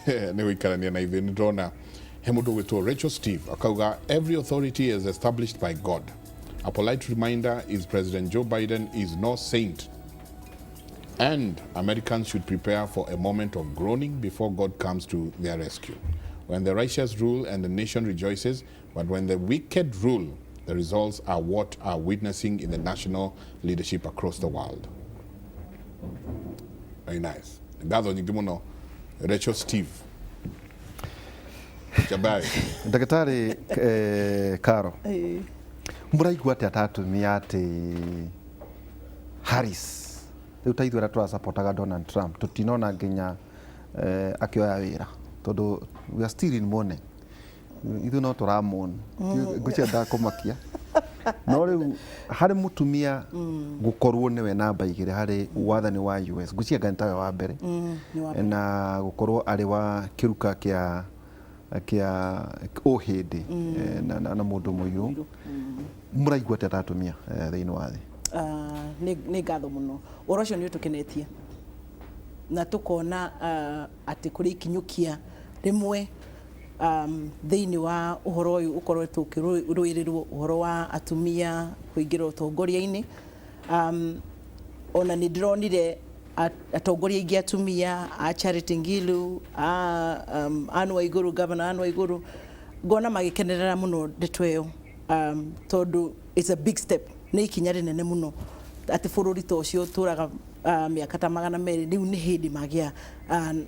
Nĩ gũikarania na ithuĩ. Nĩ ndĩrona he mũndũ ũgwĩtwo Rachel Steve akauga, "Every authority is established by God. A polite reminder is President Joe Biden is no saint and Americans should prepare for a moment of groaning before God comes to their rescue. When the righteous rule and the nation rejoices, but when the wicked rule, the results are what are witnessing in the national leadership across the world." Very nice. Ngatho nyingĩ mũno, Rachel Steve. Jabai. Ndagĩtarĩ Karo, mũraigua atĩa ta atumia atĩ Harris rĩu, ta ithuĩ arĩa tũrasapotaga Donald Trump tũtinona nginya akĩoya wĩra, tondũ we are still in mourning, ithuĩ no tũramon ngwĩciria ndakũmakia, no rĩu harĩ mũtumia gũkorwo nĩwe namba 2 harĩ wathani wa US, ngwĩciria nga nĩ tawe wa mbere Nĩ wa mbere. Na gũkorwo arĩ wa kĩruka kĩa ũhĩndĩ na mũndũ mũirũ, mũraigua atĩa ta atumia thĩinĩ wa thĩ? Ah, nĩ ngatho mũno. Ũhoro ũcio nĩ ũtũkenetie na tũkona atĩ kũrĩ ikinyũkia rĩmwe thĩinĩ wa ũhoro ũyũ ũkoretwo ũkĩrũĩrĩrwo, ũhoro wa atumia kũingĩra ũtongoria-inĩ. Ona nĩ ndĩronire atongoria aingĩ atumia, a Charity Ngilu, a Anne Waiguru, Governor Anne Waiguru, ngona magĩkenerera mũno ndeto ĩyo, tondũ it's a big step, nĩ ikinya rĩnene mũno atĩ bũrũri ta ũcio ũtũraga mĩaka ta 200 rĩu nĩ hĩndĩ magĩa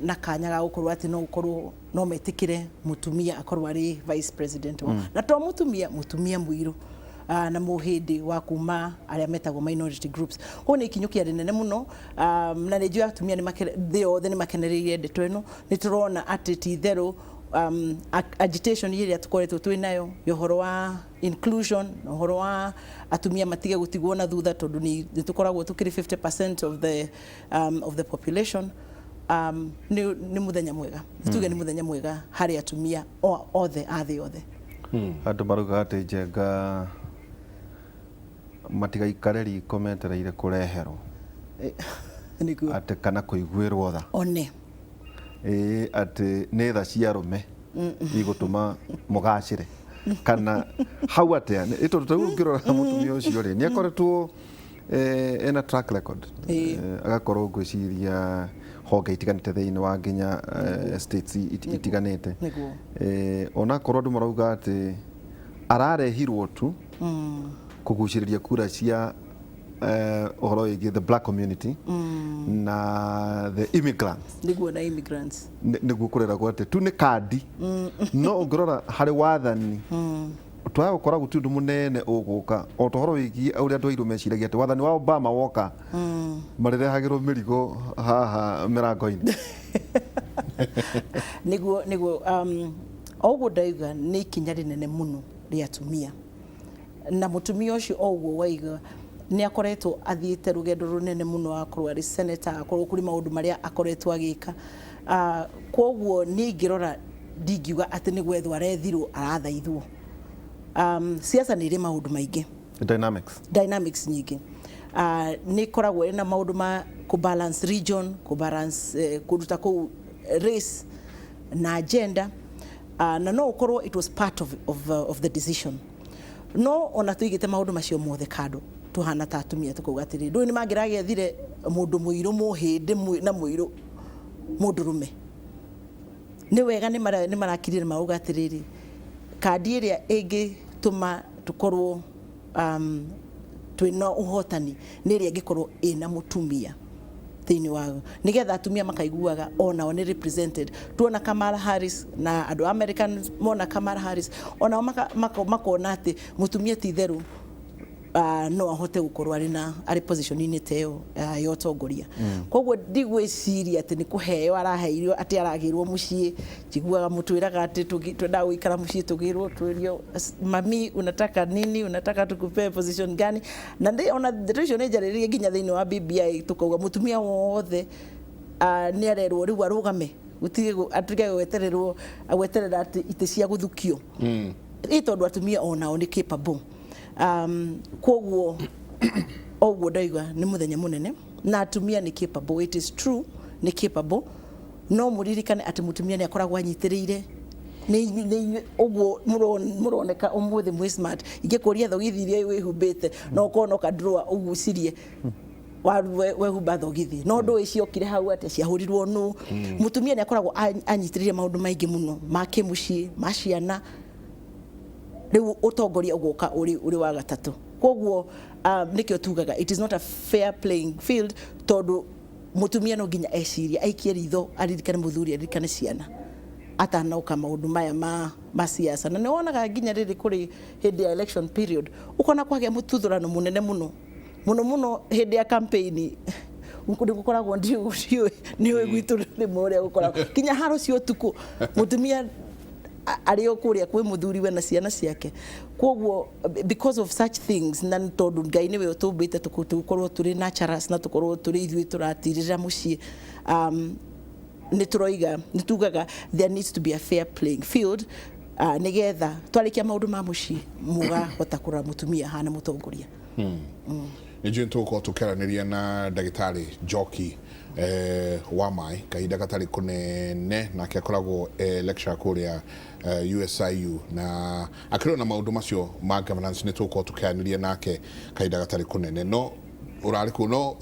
na kanya ga gũkorwo atĩ no gũkorwo no metĩkĩre mũtumia akorwo arĩ vice president wao, na to mũtumia, mũtumia mũirũ na mũhĩndĩ wa kuma arĩa metagwo minority groups. Koguo nĩ ikinyũkia rĩnene mũno, na nĩ njũĩ atumia thĩ yothe nĩ makenereire ndeto ĩno. Nĩ tũrona atĩ ti itherũ agitation ĩrĩa tũkoretwo twĩ nayo ya ũhoro wa inclusion na ũhoro wa atumia matige gũtigwo na thutha, tondũ nĩ tũkoragwo tũkĩrĩ 50% of the population, nĩ mũthenya mwega, tuge nĩ mũthenya mwega harĩ atumia othe a thĩ yothe. Andũ marauga atĩ Njenga matigaikare riko metereire kũreherwo. Nĩguo. Atĩ kana kũiguĩrwo tha. One. Ĩĩ, atĩ nĩ tha cia arũme igũtũma mũgacĩre kana hau atĩa? Nĩ tondũ ta rĩu ũngĩrora mũtumia ũcio rĩ, nĩ akoretwo ena track record. Agakorwo ngwĩciria honge itiganĩte thĩinĩ wa nginya states itiganĩte. Onakorwo andũ marauga atĩ ararehirwo tu kũgucĩrĩria kura cia ũhoro wĩgiĩ the black community na the immigrants. Nĩguo, na immigrants. Nĩguo kũreragwo atĩ tu nĩ kandi, no ũngĩrora harĩ wathani twaga gũkora gũtirĩ ũndũ mũnene ũgũka, o ta ũhoro wĩgiĩ ũrĩa andũ airũ meciragia atĩ wathani wa Obama woka marĩrehagĩrwo mĩrigo haha mĩrango-inĩ. Nĩguo, o ũguo ndauga, nĩ ikinya rĩnene mũno rĩa atumia, na mũtumia ũcio, o ũguo waiga, nĩ akoretwo athiĩte rũgendo rũnene mũno, akorwo arĩ senator, akorwo kũrĩ maũndũ marĩa akoretwo agĩka. Koguo niĩ ingĩrora ndingiuga atĩ nĩ gwethwo arethirwo, arathaithwo. Siasa nĩ irĩ maũndũ maingĩ. Dynamics. Dynamics nyingĩ. Nĩ ĩkoragwo ĩna maũndũ ma kũ balance region, kũ balance kũruta kũu race na gender, na no ũkorwo it was part of the decision, no ona tũigĩte maũndũ macio mothe kando, tuhana ta atumia tukauga atĩrĩ, ndũĩ nĩ mangĩragĩethire mũndũ mũirũ, mũhĩndĩ na mũirũ, mũndũrũme, nĩ wega nĩ marakirire mauga atĩrĩrĩ, kandi ĩrĩa ĩngĩtũma tũkorwo twĩna ũhotani nĩ ĩrĩa ĩngĩkorwo ĩna mũtumia thĩinĩ wayo, nĩgetha atumia makaiguaga onao nĩ represented. Tuona Kamala Harris na andũ a American mona Kamala Harris, onao makona atĩ mũtumia ti itherũ no ahote gũkorwo arĩ na arĩ position-inĩ ta ĩyo ya ũtongoria. Koguo ndigwĩciria atĩ nĩ kũheo araheirwo, atĩ aragĩrwo mũciĩ. Njiguaga mũtwĩraga atĩ twendaga gũikara mũciĩ tũgĩrwo twĩrio, "Mami, unataka nini? Unataka tukupee position gani?" Na ndĩ ona ndeto icio nĩ njarĩrĩrie nginya thĩinĩ wa BBI, tũkauga mũtumia wothe nĩ arerwo rĩu arũgame, gũtirĩ atige gwetererwo, gweterera atĩ itĩ cia gũthukio, ĩ tondũ atumia onao nĩ capable. Koguo o ũguo ndauga, nĩ mũthenya mũnene na atumia nĩ capable, it is true, nĩ capable. No mũririkane atĩ mũtumia nĩ akoragwo anyitĩrĩire nĩ inyuĩ ũguo mũroneka ũmũthĩ mwĩ smart. Ingĩkũria thogithi iria wĩhumbĩte no ũkorwo no ka drawer ũgucirie wehumba thogithi, no ndũĩ ciokire hau atĩa, ciahũrirwo nũ. Mũtumia nĩ akoragwo anyitĩrĩire maũndũ maingĩ mũno ma kĩmũciĩ, ma ciana. Rĩu ũtongoria ũgoka ũrĩ wa gatatũ. Koguo nĩkĩo tugaga it is not a fair playing field, tondũ mũtumia no nginya ecirie, aikie ritho, aririkane mũthuri, aririkane ciana atanoka maũndũ maya ma siasa. Na nĩ wonaga nginya rĩrĩ kũrĩ hĩndĩ ya election period, ũkona kwagĩa mũtuthũrano mũnene mũno mũno mũno hĩndĩ ya campaign. Nĩ gũkoragwo, ndiũĩ nĩũĩ gwitũ rĩmwe ũrĩa gũkoragwo nginya haro cia ũtukũ, mũtumia arĩ o kũrĩa kwĩ mũthuriwe na ciana ciake. Koguo because of such things, na nĩ tondũ Ngai nĩwe ũtũmbĩte tũkorwo tũrĩ nurturers na tũkorwo tũrĩ ithuĩ tũratirĩrĩra mũciĩ, nĩ tũroiga, nĩ tugaga there needs to be a fair playing field, nĩgetha twarĩkia maũndũ ma mũciĩ mũgahota kũrora mũtumia hana mũtongoria. Nĩ njũĩ tũgũkorwo tũkĩaranĩria na ndagĩtarĩ Njoki wa maĩ kahinda gatarĩ kũnene, nake akoragwo lecturer kũrĩa USIU na akĩrora na maũndũ macio ma governance. Nĩ tũgũkorwo tũkĩaranĩria nake kahinda gatarĩ kũnene, no ũrarĩ kũ no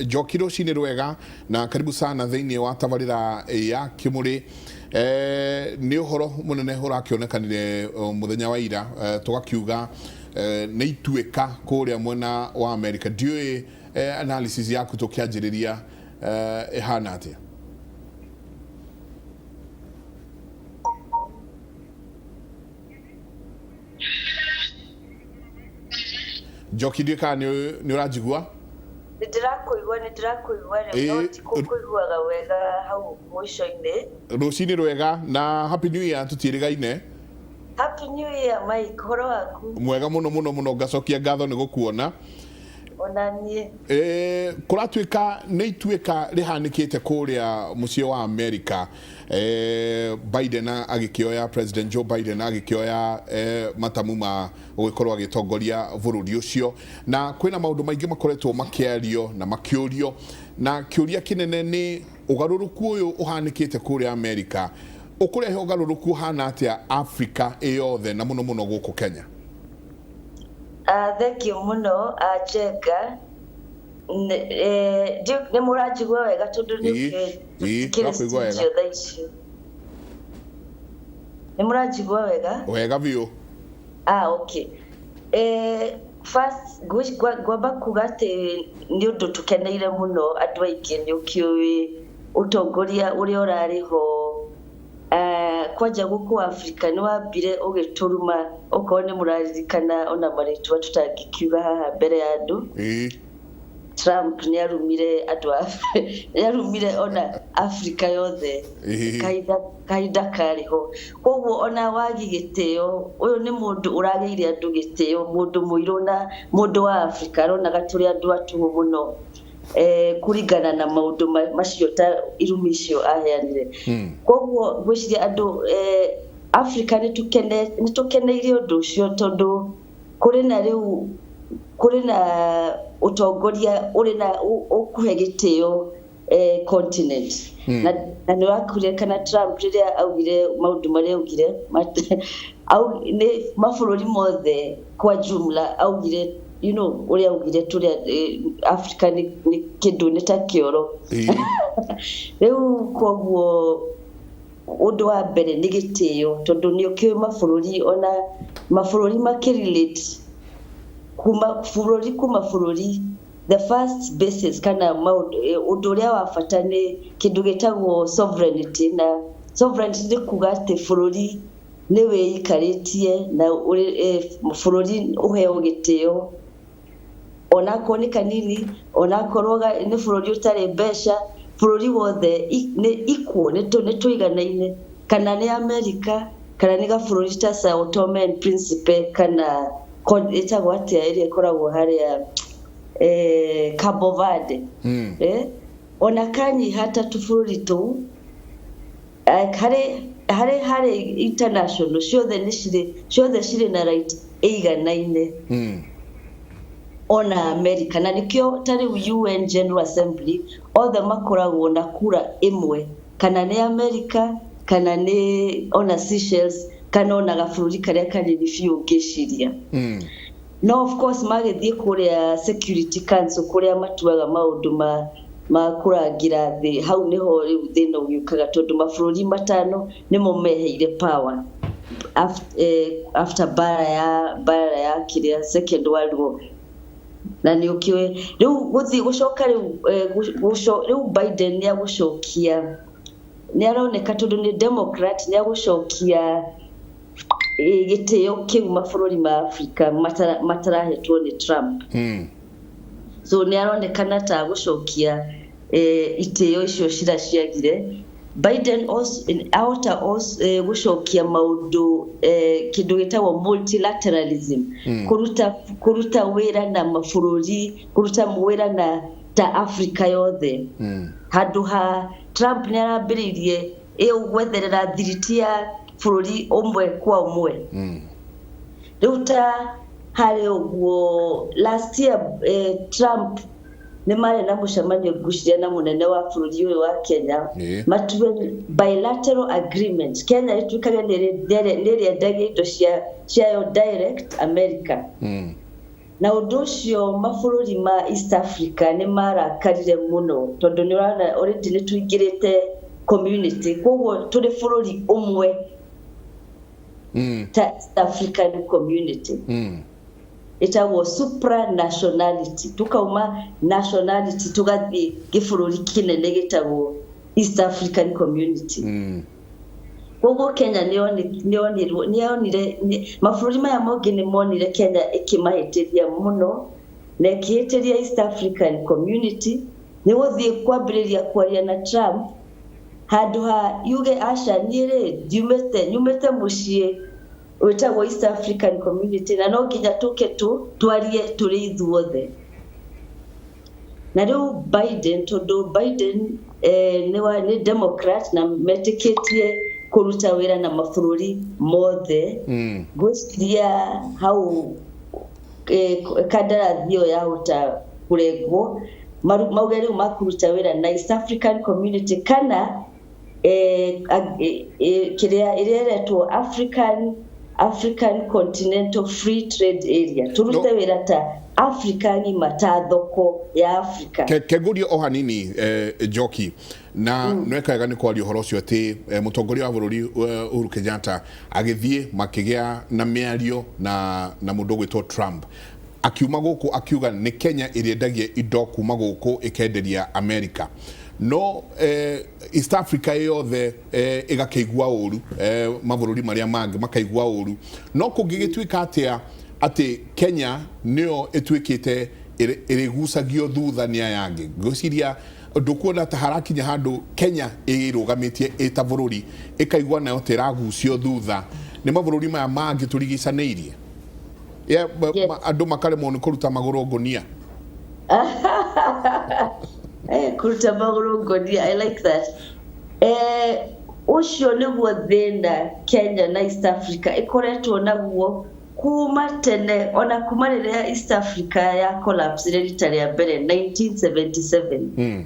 Njoki, rũcinĩ rwega na karibu sana thĩinĩ wa tabarĩra ya Kĩmũrĩ. Nĩ ũhoro mũnene ũrakĩonekanire mũthenya wa ira, tũgakiuga nĩ ituĩka kũrĩa mwena wa America. Ndiũĩ analysis yaku tũkĩanjĩrĩria ĩhana atĩa? Njoki, ndiũĩ kana nĩ ũranjigua. Nĩ ndĩrakũigua, nĩ ndĩrakũigua rĩu, no tikũkũiguaga wega hau mũico-inĩ. Rũcinĩ rwega na happy new year, tũtiĩrĩgaine. Happy New Year, Mike, ũhoro waku? Mwega mũno mũno mũno, ngacokia ngatho nĩ gũkuona. Ona niĩ. Kũratuĩka nĩ ituĩka rĩhanĩkĩte kũrĩa mũciĩ wa America, Biden agĩkĩoya, President Joe Biden agĩkĩoya matamu ma gũgĩkorwo agĩtongoria bũrũri ũcio, na kwĩna maũndũ maingĩ makoretwo makĩario na makĩũrio, na kĩũria kĩnene nĩ ũgarũrũku ũyũ ũhanĩkĩte kũrĩa America ũkũrehe ũgarũrũku ũhana atĩa Africa ĩyothe na mũno mũno gũkũ Kenya? Thank you mũno, Njenga. Nĩ mũranjigua wega tondũ nĩ Ĩĩ, kĩrĩ tũrakũigua wega. studio thaa ici? Nĩ mũranjigua wega? Wega biũ. Ah, okay. First ngwamba kuga atĩ nĩ ũndũ tũkeneire mũno andũ aingĩ. Nĩ ũkĩũĩ ũtongoria ũrĩa ũrarĩ ho kwanja gũkũ Africa nĩ wambire ũgĩtũruma, okorwo nĩ mũraririkana, ona marĩtwa tũtangĩkiuga haha mbere ya andũ. Trump nĩ arumire andũ a nĩ arumire ona Africa yothe kahinda karĩ ho. Koguo ona wagi gĩtĩo, ũyũ nĩ mũndũ ũragĩire andũ gĩtĩo, mũndũ mũirũ na mũndũ wa Africa aronaga tũrĩ andũ a tũhũ mũno, kũringana na maũndũ macio ta irumi icio aheanire. Koguo ngwĩciria andũ Africa nĩ tũkeneire ũndũ ũcio, tondũ kũrĩ na rĩu kũrĩ na ũtongoria ũrĩ na ũkũhe gĩtĩo continent. Na nĩ ũrakuririkana Trump rĩrĩa augire maũndũ marĩa augire, nĩ mabũrũri mothe kwa jumla augire, ũrĩa augire tũrĩa Africa nĩ kĩndũ nĩ ta kĩoro. Rĩu koguo ũndũ wa mbere nĩ gĩtĩo, tondũ nĩ ũkĩũĩ mabũrũri, ona mabũrũri makĩrelate kuma bũrũri kuma bũrũri, the first basis kana maũndũ, ũndũ ũrĩa wa bata nĩ kĩndũ gĩtagwo sovereignty. Na sovereignty nĩ kuga atĩ bũrũri nĩ wĩikarĩtie na bũrũri ũheo gĩtĩo onakorwo nĩ kanini, onakorwo nĩ bũrũri ũtarĩ mbeca, bũrũri wothe nĩ equal, nĩ tũiganaine, kana nĩ America kana nĩ gabũrũri ta Sao Tome and Principe kana ĩtagwo atĩa ĩrĩa ĩkoragwo harĩa Cabo Verde, ona kanyiha ta tũbũrũri tũu, harĩ international ciothe nĩ cirĩ, ciothe cirĩ na right ĩiganaine, ona America. Na nĩkĩo ta rĩu UN General Assembly othe makoragwo na kura ĩmwe. Kana nĩ America, kana nĩ ona Seychelles, kana ona gabũrũri karĩa kanini biũ ũngĩciria. No of course magĩthiĩ kũrĩa Security Council, kũrĩa matuaga maũndũ ma kũrangĩra thĩ, hau nĩho rĩu thĩna ũgĩũkaga, tondũ mabũrũri matano nĩmo meheire power after bara ya kĩrĩa, Second World War. Na nĩ ũkĩũĩ rĩu gũthiĩ gũcoka rĩu, rĩu Biden nĩ agũcokia, nĩ aroneka tondũ nĩ Democrat, nĩ agũcokia gĩtĩo kĩu mabũrũri ma Africa matarahetwo nĩ Trump. So nĩ aronekana ta agũcokia itĩo icio ciraciagire. Biden ahota gũcokia maũndũ, kĩndũ gĩtagwo multilateralism, kũruta wĩra na mabũrũri, kũruta wĩra na ta Africa yothe, handũ ha Trump nĩ arambĩrĩirie ĩyo gwetherera thiriti ya bũrũri ũmwe kwa ũmwe. Rĩu ta harĩ ũguo last year, Trump nĩ marĩ na mũcemanio, ngwĩciria na mũnene wa bũrũri ũyũ wa Kenya, matue bilateral agreement, Kenya ĩtuĩkage nĩ ĩrĩendagia indo ciayo direct America. Na ũndũ ũcio mabũrũri ma East Africa nĩ marakarire mũno, tondũ nĩ ũrona already nĩ tũingĩrĩte community, koguo tũrĩ bũrũri ũmwe ta East African Community. Ĩtagwo supranationality, tukauma nationality tũgathiĩ gĩbũrũri kĩnene gĩtagwo East African Community. Koguo Kenya nĩyonire mabũrũri maya mangĩ nĩ monire Kenya ĩkĩmahĩtĩria mũno na ĩkĩhĩtĩria East African Community nĩ gũthiĩ kwambĩrĩria kwaria na Trump, handũ ha yuge, "Aca, niĩ rĩ ndiumĩte, nyumĩte mũciĩ wĩtagwo East African Community na no nginya tũke twarie tũrĩ ithuothe." Na rĩu Biden, tondũ Biden nĩ Democrat na metĩkĩtie kũruta wĩra na mabũrũri mothe, ngwĩciria hau kandarathi ĩyo yahota kũrengwo, mauge rĩu makũruta wĩra na East African Community kana kĩrĩa ĩrĩa ĩretwo African Continental Free Trade Area, tũrute wĩra ta Africa ng'ima, ta thoko ya Africa. Kengurio o hanini, Njoki, na nweka wega nĩ kwaria ũhoro ũcio atĩ mũtongoria wa bũrũri Uhuru Kenyatta agĩthiĩ makĩgĩa na mĩario na mũndũ ũgwĩtwo Trump, akiuma gũkũ akiuga nĩ Kenya ĩrĩendagia indo kuma gũkũ ĩkenderia America, no East Africa yothe ĩgakĩigua ũru, mabũrũri marĩa mangĩ makaigua ũru. No kũngĩgĩtuĩka atĩa atĩ Kenya nĩyo ĩtuĩkĩte ĩrĩgucagio thutha nĩ aya angĩ? Ngwĩciria ndũkuona ta harakinya handũ Kenya ĩrũgamĩtie ĩta bũrũri ĩkaigua nayo ta ĩragucio thutha nĩ mabũrũri maya mangĩ tũrigicanĩirie. Yes. Andũ makaremwo nĩ kũruta magũrũ ngũnia. Kũruta magũrũ ngũnia, I like that. Ũcio nĩguo thĩna Kenya na East Africa ĩkoretwo naguo kuma tene, ona kuma rĩrĩa East Africa ya collapse rita rĩa mbere 1977.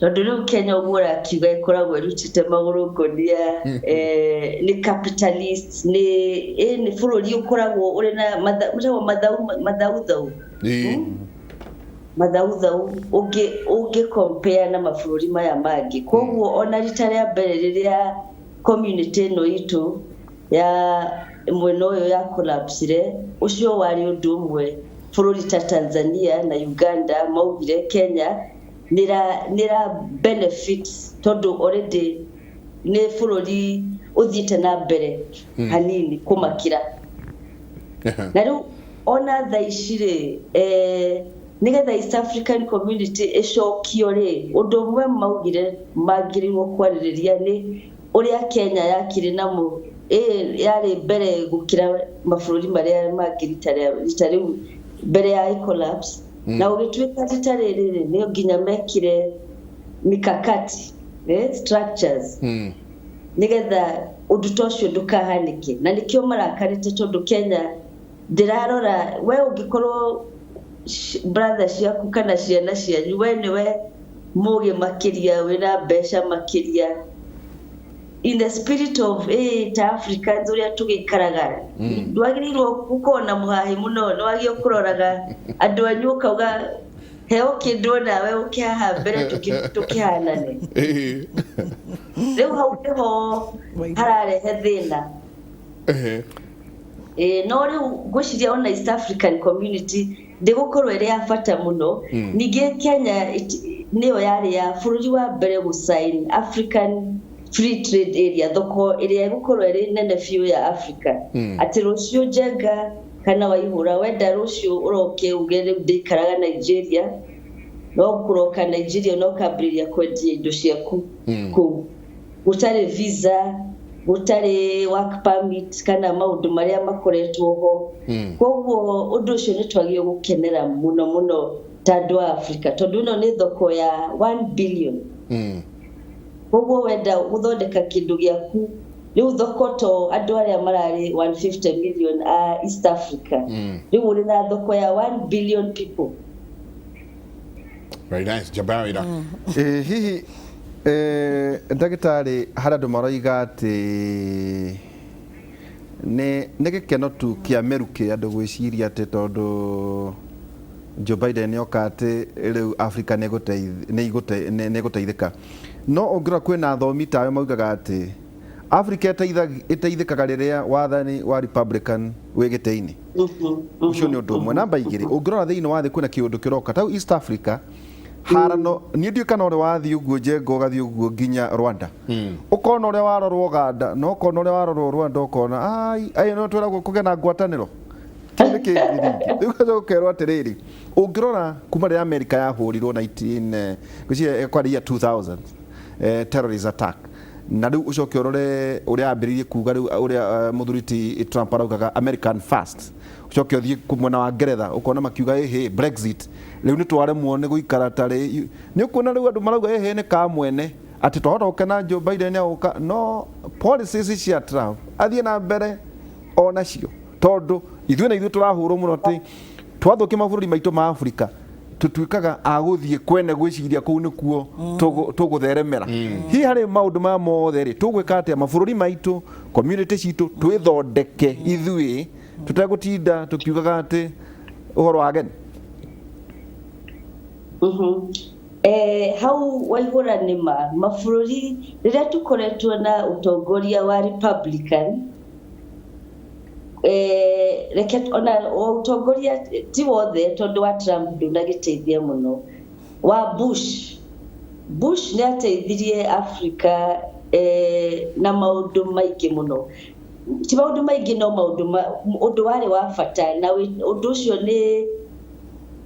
Tondũ rĩu Kenya, ũguo ũrakiuga, ĩkoragwo ĩrutĩte magũrũ ngũnia, nĩ capitalist, nĩ bũrũri ũkoragwo ũrĩ na wĩtagwo mathauthau, mathauthau ũngĩ compare na mabũrũri maya mangĩ. Koguo ona rita rĩa mbere rĩrĩa community ĩno itũ ya mwena ũyũ ya collapsire, ũcio warĩ ũndũ ũmwe bũrũri ta Tanzania na Uganda maugire Kenya nĩra benefit, tondũ already nĩ bũrũri ũthiĩte na mbere hanini kũmakĩra. Na rĩu ona thaa ici rĩ, nĩgetha East African Community ĩcokio rĩ, ũndũ ũmwe maugire magĩrĩirwo kwarĩrĩria nĩ ũrĩa Kenya yakĩrĩ na yarĩ mbere gũkĩra mabũrũri marĩa mangĩ rita rĩu mbere ya collapse. Na ũgĩtuĩka rita rĩrĩ rĩ, nĩ nginya mekire mikakati, structures, nĩgetha ũndũ ta ũcio ndũkahanĩke. Na nĩkĩo marakarĩte, tondũ Kenya ndĩrarora we ũngĩkorwo brother ciaku kana ciana cianyu, we nĩwe Mũgĩ makĩria, wĩna mbeca makĩria, in the spirit of ta Africans ũrĩa tũgĩikaraga, ndwagĩrĩirwo gũkorwo na mũhahi mũno. Nĩ wagĩrĩirwo kũroraga andũ anyu, ũkauga heo kĩndũ nawe ũke haha mbere tũkĩhanane. Rĩu hau nĩho hararehe thĩna. Ĩĩ, no rĩu ngwĩciria ona East African Community ndĩgũkorwo ĩrĩ ya bata mũno. Ningĩ Kenya nĩyo yarĩ ya bũrũri wa mbere gũsign African Free Trade Area, thoko ĩrĩa ĩgũkorwo ĩrĩ nene biũ ya Africa, atĩ rũciũ Njenga kana Waihũra wenda rũciũ ũroke uge rĩu ndĩikaraga Nigeria, no kũroka Nigeria no kambĩrĩria kwendia indo ciaku kũu gũtarĩ visa, gũtarĩ work permit kana maũndũ marĩa makoretwo ho. Koguo ũndũ ũcio nĩ twagĩrĩirwo gũkenera mũno mũno ta andũ a Africa, tondũ ĩno nĩ thoko ya 1 billion. Koguo wenda gũthondeka kĩndũ gĩaku rĩu, thoko to andũ arĩa mararĩ 150 million a East Africa, rĩu ũrĩ na thoko ya 1 billion people. Very nice. Jabawira. Hihi ndagĩtarĩ, harĩ andũ maroiga atĩ nĩ gĩkeno tu kĩa mĩrukĩ, andũ gwĩciria atĩ tondũ Joe Biden nĩ oka atĩ rĩu Africa nĩ ĩgũteithĩka. No ũngĩrora kwĩna athomi tayo maugaga atĩ Africa ĩteithĩkaga rĩrĩa wathani wa Republican wĩ gĩtĩ-inĩ. Ũcio nĩ ũndũ ũmwe. Namba 2, ũngĩrora thĩinĩ wa thĩ kwĩna kĩũndũ kĩroka tau East Africa harano. Niĩ ndiũĩ kana ũrĩa wathiĩ ũguo Njenga, ũgathiĩ ũguo nginya Rwanda, ũkona ũrĩa warorwo Uganda na ũkona ũrĩa warorwo Rwanda, ũkona ai ai no twĩragwo kũgĩa na ngwatanĩro, kĩu nĩ kĩngĩ rĩngĩ. Rĩu ũgacoka ũkerwo atĩrĩrĩ, ũngĩrora kuma rĩrĩa America yahũrirwo 19 ngwĩciria kwarĩ year 2000, terrorist attack, na rĩu ũcoke ũrore ũrĩa ambĩrĩirie kuga rĩu ũrĩa mũthuri ti Trump araugaga "American first", ũcoke ũthiĩ mwena wa Ngeretha ũkona makiuga ĩhĩ Brexit, rĩu nĩ twaremwo nĩ gũikara tarĩ nĩ ũkuona rĩu andũ marauga ĩhĩ nĩ ka mwene atĩ twahota gũkena Joe Biden agũka, no policies cia Trump athiĩ na mbere onacio, tondũ ithuĩ na ithuĩ tũrahũrwo mũno atĩ twathũkia mabũrũri maitũ ma Afrika, tũtuĩkaga a gũthiĩ kwene gwĩciria kũu nĩkuo tũgũtheremera. Hihi harĩ maũndũ maya mothe rĩ, tũgwĩka atĩa mabũrũri maitũ, community citũ, twĩthondeke ithuĩ tũtegũtinda tũkiugaga atĩ ũhoro wa ageni? Hau Waihũra nĩ ma mabũrũri rĩrĩa tũkoretwo na ũtongoria wa Republican, reke ona o ũtongoria ti wothe, tondũ wa Trump ndũnagĩteithia mũno. Wa Bush, Bush nĩ ateithirie Africa na maũndũ maingĩ mũno, ti maũndũ maingĩ, no maũndũ ũndũ warĩ wa bata na ũndũ ũcio nĩ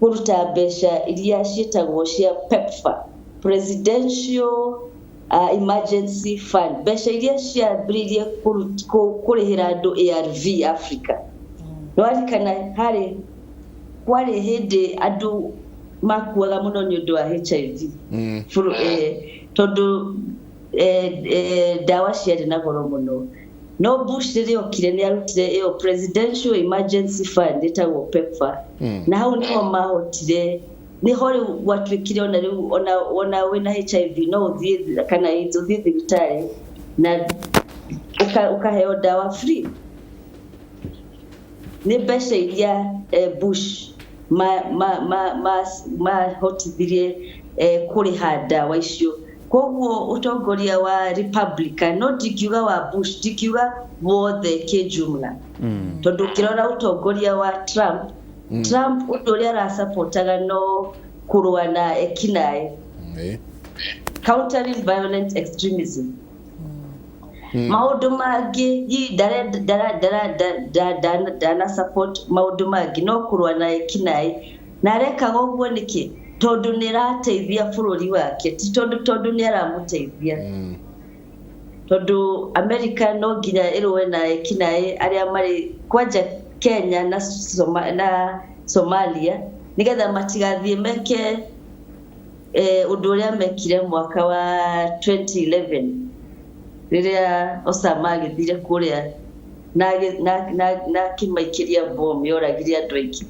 kũruta mbeca iria ciĩtagwo cia PEPFAR, Presidential Emergency Fund, mbeca iria ciambĩrĩirie kũrĩhĩra andũ ARV Africa. Nĩwarikana harĩ kwarĩ hĩndĩ andũ makuaga mũno nĩ ũndũ wa HIV, tondũ ndawa ciarĩ na goro mũno. No Bush rĩrĩa okire nĩ arutire ĩyo Presidential Emergency Fund ĩtagwo PEPFAR, na hau nĩho mahotire, nĩho rĩu gwatuĩkire ona rĩu ona wĩna HIV no ũthiĩ kana AIDS, ũthiĩ thibitarĩ na ũkaheo ndawa free. Nĩ mbeca iria Bush mahotithirie kũrĩha ndawa icio. Koguo ũtongoria wa Republican, no ndingiuga wa Bush, ndingiuga wothe kĩjumla, tondũ ũkĩrora ũtongoria wa Trump, Trump ũndũ ũrĩa arasapotaga no kũrũa na ekinaĩ, countering violent extremism. Maũndũ mangĩ ndana support maũndũ mangĩ, no kũrũa na ekinaĩ. Na arekaga ũguo nĩkĩ? Tondũ nĩ ĩrateithia bũrũri wake, ti tondũ nĩ aramũteithia, tondũ America no nginya ĩrũe na ekinaĩ arĩa marĩ kwanja Kenya na Somalia, nĩgetha matigathiĩ meke ũndũ ũrĩa mekire mwaka wa 2011 rĩrĩa Osama agĩthire kũrĩa na akĩmaikĩria bomu yoragire andũ aingĩ.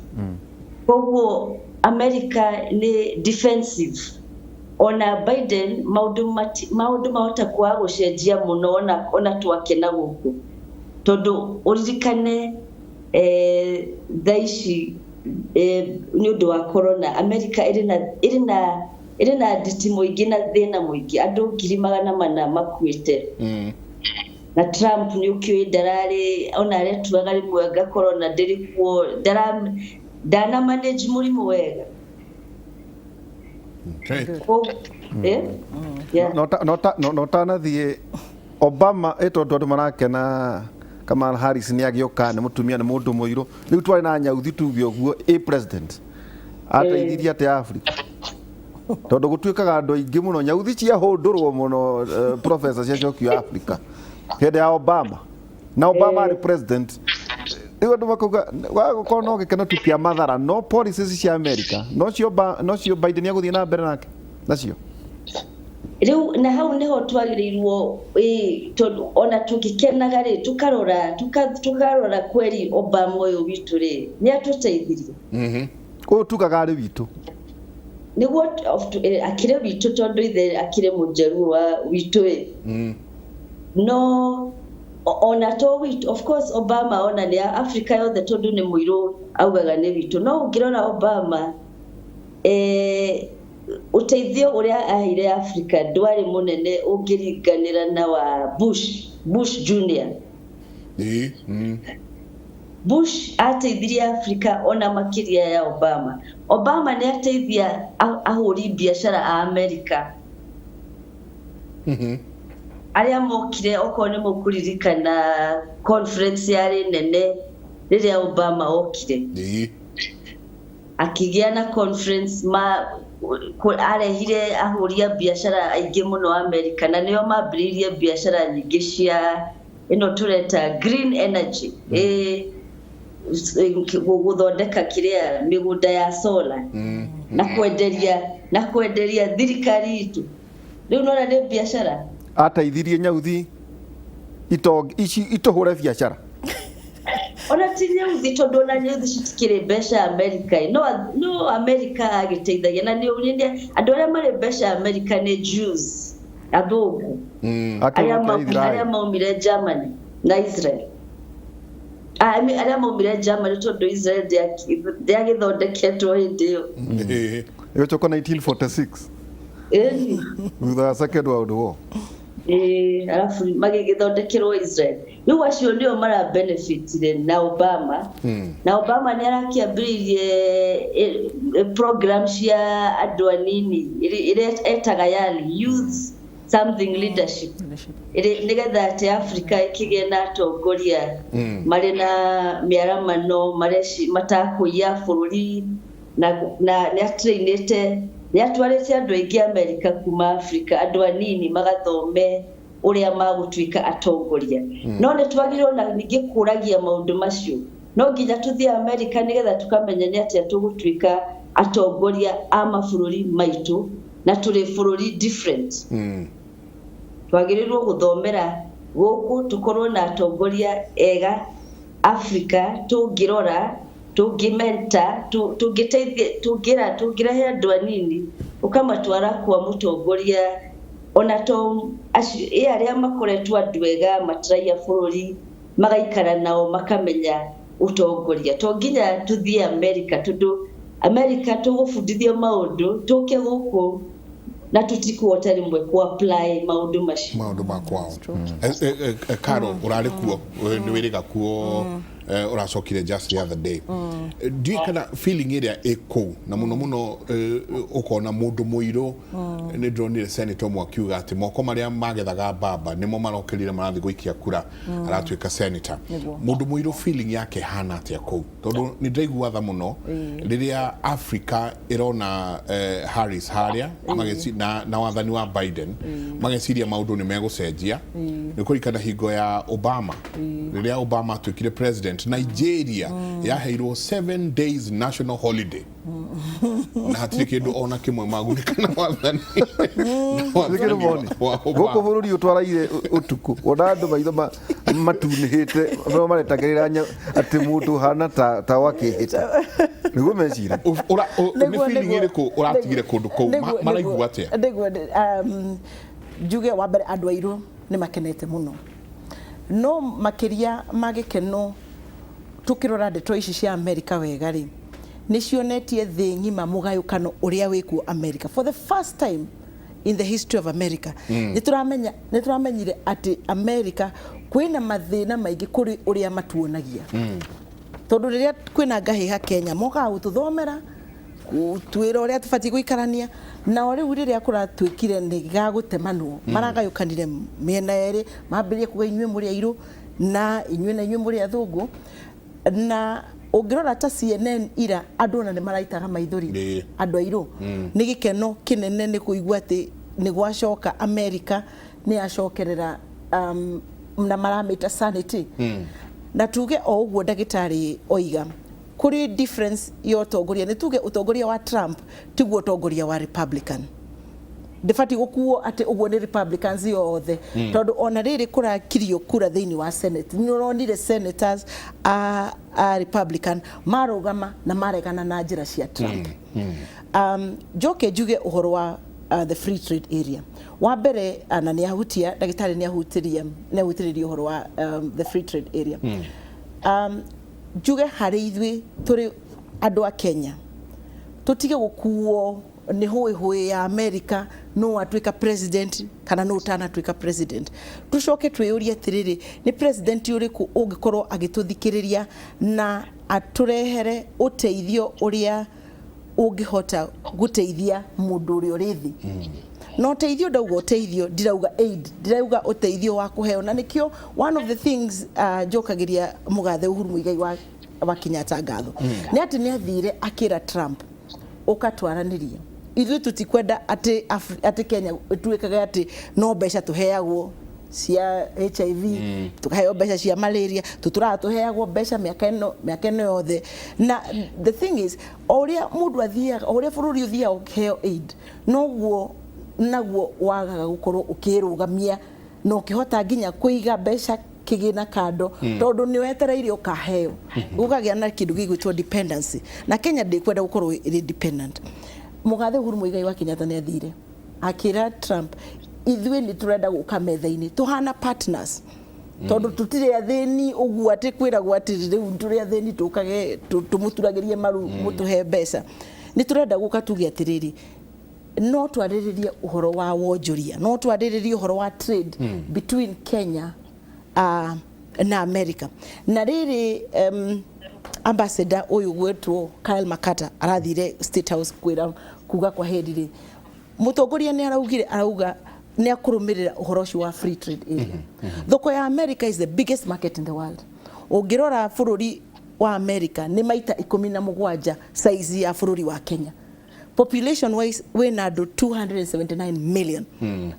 Koguo America nĩ defensive. Ona Biden maũndũ maũndũ mahota kwaga gũcenjia mũno ona twakena gũkũ, tondũ ũririkane thaa ici nĩ ũndũ wa corona America ĩrĩ na nditi mũingĩ na thĩna mũingĩ, andũ 400,000 makuĩte. Na Trump nĩ ũkĩũĩ ndararĩ ona aretuaga rĩmwe anga corona ndĩrĩ kuo, ndana manage mũrimũ wega. Eh? Yeah. No tanathiĩ Obama ĩ tondũ andũ marakena Kamala Harris nĩ agĩũka, nĩ mũtumia, nĩ mũndũ mũirũ, rĩu twarĩ na nyauthi tuge ũguo ĩ president ateithirie atĩa Africa? Tondũ gũtuĩkaga andũ aingĩ mũno nyauthi ciahũndũrwo mũno, professor, ciacokio Africa hĩndĩ ya Obama na Obama arĩ president. Rĩu andũ makauga wagũkorwo no gĩkeno tu kĩa mathara, no policies cia America nocio nocio Biden agũthiĩ na mbere nake nacio. Rĩu na hau nĩho twagĩrĩirwo ĩ, tondũ ona tũgĩkenaga rĩ, tũkarora kweri Obama ũyũ witũ rĩ nĩ atũteithirie. Ũyũ tugaga arĩ witũ. Nĩguo akĩrĩ witũ tondũ ithe akĩrĩ mũnjaruo wa witũ ĩ. No ona to witũ, of course Obama ona nĩ Africa yothe tondũ nĩ mũirũ augaga nĩ witũ, no ũngĩrora Obama ũteithio ũrĩa aheire Africa ndwarĩ mũnene ũngĩringanĩra na wa Bush Junior. Bush ateithirie Africa ona makĩria ya Obama. Obama nĩ ateithia ahũri biacara a America arĩa mokire, okorwo nĩ mũkũririkana conference yarĩ nene rĩrĩa Obama okire. Akĩgĩa na conference ma arehire ahũri a biacara aingĩ mũno America, na nĩo mambĩrĩirie biacara nyingĩ cia ĩno tũreta green energy, gũthondeka kĩrĩa mĩgũnda ya solar na kwenderia thirikari itũ. Rĩu nona nĩ biacara. Ateithirie nyauthi itong ici itũhũre biacara. Ona ti nyauthi, tondũ ona nyauthi citikĩrĩ mbeca America. No America agĩteithagia na nĩ andũ arĩa marĩ mbeca America nĩ Jews, athũngũ arĩa Akĩũka arĩa Israel. Maumire Germany na Israel. Ah, I mean, arĩa maumire Germany, tondũ Israel ndĩagĩthondeketwo hĩndĩ ĩyo. Ĩgĩcoka 1946 thutha wa Second World War. Ĩĩ, arabu magĩgĩthondekerwo Israel. Rĩu acio nĩo mara benefitire na Obama. Na Obama nĩ arakĩambĩrĩirie program cia andũ anini ĩrĩa etaga YALI, Youth something leadership. Leadership. Nĩgetha atĩ Africa ĩkĩgĩe na atongoria marĩ na mĩaramano mareci matakũiya bũrũri, na nĩ atrainĩte, nĩ atwarĩte andũ aingĩ America kuma Africa, andũ anini magathome ũrĩa magũtuĩka atongoria. No nĩ twagĩrĩirwo na ningĩ kũragia maũndũ macio, no nginya tũthiĩ America nĩgetha tũkamenya nĩ atĩa tũgũtuĩka atongoria a mabũrũri maitũ, na tũrĩ bũrũri different. Twagĩrĩirwo gũthomera gũkũ tũkorwo na atongoria ega Africa tũngĩrora, tũngĩmenta, tũngĩteithia, tũngĩra, tũngĩrehe andũ anini ũkamatwara kwa mũtongoria, ona to acio ĩ arĩa makoretwo andũ ega matiraiya bũrũri, magaikara nao makamenya ũtongoria. To nginya tũthiĩ America, tondũ America tũgũbundithio maũndũ tũke gũkũ na tũtikũhota rĩmwe ku apply maũndũ macio. Maũndũ ma kwao. Karo ũrarĩ kuo, nĩ wĩrĩga kuo, ũracokire just the other day. Ndiũĩ kana feeling ĩrĩa ĩ kũu na mũno mũno ũkona mũndũ mũirũ. Nĩ ndĩronire senator ũmwe akiuga atĩ moko marĩa magethaga mbamba nĩmo marokĩrire marathiĩ gũikia kura aratuĩka senator. Mũndũ mũirũ feeling yake hana atĩa kũu? Tondũ nĩ ndĩraigua tha mũno rĩrĩa Africa ĩrona Harris harĩa na wathani wa Biden, mageciria maũndũ nĩ megũcenjia. Nĩ kũririkana hingo ya Obama, rĩrĩa Obama atuĩkire president, Nigeria yaheirwo 7 days national holiday na hatirĩ kĩndũ ona kĩmwe magunĩka na wathani Thikĩrĩ moni wa gũkũ Obama. Bũrũri ũtwaraire ũtukũ wona andũ maitho matunĩhĩte no maretagĩrĩra atĩ mũndũ hana ta wakĩhĩta. Nĩguo mecire. Nĩ Nĩguo, feeling nĩguo, ĩrĩkũ ũratigire kũndũ kũu? Nĩguo, Maraigua atĩa? Nĩguo, njuge wa mbere andũ airũ nĩ makenete mũno, no makĩria ma gĩkeno, tũkĩrora ndeto ici cia America wega rĩ, nĩ cionetie thĩ ng'ima mũgayũkano ũrĩa wĩkuo America. For the first time in the history of America, nĩ tũramenyire atĩ America kwĩna mathĩna maingĩ kũrĩ ũrĩa matuonagia, tondũ rĩrĩa kwĩna ngahĩha Kenya mokaga gũtũthomera, gũtwĩra ũrĩa tũbatiĩ gũikarania nao. Rĩu rĩrĩa kũratuĩkire nĩ gagũtemanwo, maragayũkanire mĩena yerĩ, mambĩrĩrie kuga inyuĩ mũrĩ airũ na inyuĩ na inyuĩ mũrĩ athũngũ. Na ũngĩrora ta CNN ira, andũ ona nĩ maraitaga maithori, andũ airũ, nĩ gĩkeno kĩnene nĩ kũigua atĩ nĩ gwacoka America nĩ yacokerera, na maramĩta sanity. Na tuge o ũguo ndagĩtarĩ oiga, kũrĩ difference ya ũtongoria. Nĩ tuge ũtongoria wa Trump tiguo ũtongoria wa Republican. Ndĩbatiĩ gũkuo atĩ ũguo nĩ Republicans yothe, tondũ ona rĩrĩ kũrakirio kura thĩinĩ wa Senate, nĩ ũronire senators a Republican marũgama na maregana na njĩra cia Trump. Njoke njuge ũhoro wa the free trade area. Wa mbere, na nĩ ahutia, ndagĩtarĩ nĩ ahutiria, nĩ ahutĩrĩria ũhoro wa the free trade area. Njuge harĩ ithuĩ tũrĩ andũ a Kenya, tũtige gũkuo nĩ hũĩ ya America, no atuĩka president kana no ũtanatuĩka president. Tũcoke twĩyũrie atĩrĩrĩ, nĩ president ũrĩkũ ũngĩkorwo agĩtũthikĩrĩria na atũrehere ũteithio ũrĩa ũngĩhota gũteithia mũndũ ũrĩa ũrĩ thĩ? Na ũteithio, ndauga ũteithio, ndirauga aid, ndirauga ũteithio wa kũheo. Na nĩkĩo one of the things njokagĩria mũgathe Uhuru Muigai wa Kenyatta ngatho nĩ atĩ nĩ athire akĩra Trump, ũkatwaranĩria ithuĩ, tũtikwenda atĩ atĩ Kenya ĩtuĩkage atĩ no mbeca tũheagwo cia HIV, tukaheo mbeca cia malaria, tuturaga tũheagwo mbeca mĩaka ĩno yothe. Na the thing is, o ũrĩa mũndũ athiaga, o ũrĩa bũrũri ũthiaga ũkĩheo aid, noguo naguo wagaga gũkorwo ũkĩrũgamia na ũkĩhota nginya kũiga mbeca kĩgĩna kando, tondũ nĩ wetereire ũkaheo, gũkagĩa na kĩndũ gĩgwĩtwo dependency. Na Kenya ndĩkwenda gũkorwo ĩrĩ dependent. Mũgathe Uhuru Muigai wa Kenyatta nĩ athire akĩra Trump, ithuĩ nĩ tũrenda gũka metha-inĩ tũhana partners, tondũ tũtirĩ athĩni ũguo atĩ kwĩragwo atĩ rĩu tũrĩ athĩni, tũkage tũmũturagĩrie maru mũtũhe mbeca. Nĩ tũrenda gũka tuge atĩrĩrĩ, no twarĩrĩrie ũhoro wa wonjoria, no twarĩrĩrie ũhoro wa trade between Kenya na America. Na rĩrĩ ambassador ũyũ gwetwo Kyle McCarter arathire State House kwĩra kuga kwa heri rĩ, mũtongoria nĩ araugire, arauga nĩ akũrũmĩrĩra ũhoro ũcio wa free trade area. Thoko ya America is the biggest market in the world. Ũngĩrora bũrũri wa America nĩ maita 17 size ya bũrũri wa Kenya. Population wise, wĩna andũ 279 million,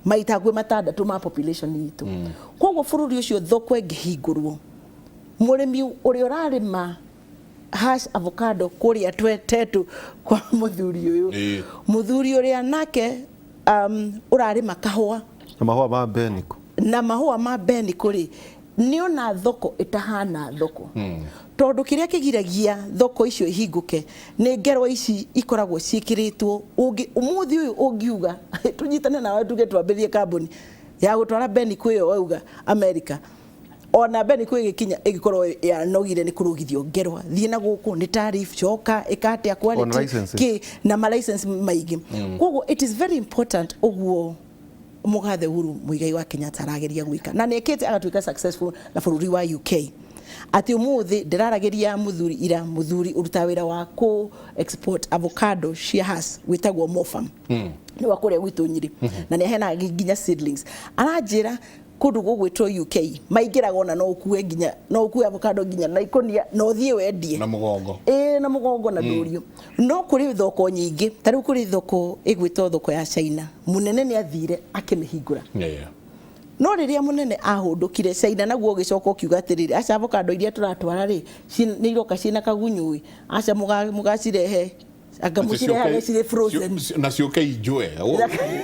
maita gwĩ matandatũ ma population itũ. Koguo bũrũri ũcio thoko ĩngĩhingũrwo, mũrĩmi ũrĩa ũrarĩma hash avocado kũrĩa tetu kwa mũthuri ũyũ, mũthuri ũrĩa nake ũrarĩma kahũa na mahũa ma beniko, na mahũa ma beniko rĩ, nĩ ona thoko ĩtahana thoko, tondũ kĩrĩa kĩgiragia thoko icio ihingũke nĩ ngerwa ici ikoragwo ciĩkĩrĩtwo. Ũngĩ ũmũthĩ ũyũ ũngiuga tũnyitane nawe tuge twambĩrĩrie kambuni ya gũtwara beniko ĩyo wauga America, ona beniko ĩgĩkinya ĩgĩkorwo yanogire nĩ kũrũgithio ngerwa, thiĩ na gũkũ nĩ tariff, coka ĩkatia Ona quality licenses. kĩ na ma license maingĩ. Koguo it is very important ũguo mũgathe Uhuru Muigai wa Kenyatta arageria gwĩka, na nĩ ekĩte agatuĩka successful na bũrũri wa UK, atĩ ũmũthĩ ndĩraragĩria mũthuri ira, mũthuri ũrutaga wĩra wa kũ export avocado cia Hass wĩtagwo Mofam, nĩ wa kũrĩa gwitũ Nyĩrĩ, na nĩ aheanaga nginya seedlings. Aranjĩra kũndũ gũgwĩtwo UK maingĩraga ona no ũkue nginya, no ũkue avocado nginya na ikũnia na ũthiĩ wendie. Na mũgongo. Ĩĩ, na mũgongo na ndũrio. No kũrĩ thoko nyingĩ, ta rĩu kũrĩ thoko ĩgwĩtwo thoko ya China. Mũnene nĩ athire akĩmĩhingũra, no rĩrĩa mũnene ahũndũkire China, naguo ũgĩcoka ũkiuga atĩrĩrĩ, aca, avocado iria tũratwara rĩ, nĩ iroka ciĩna kagunyũ ĩ, aca, mũgacirehe, anga mũcirehage cirĩ frozen. Na ciũke injwe.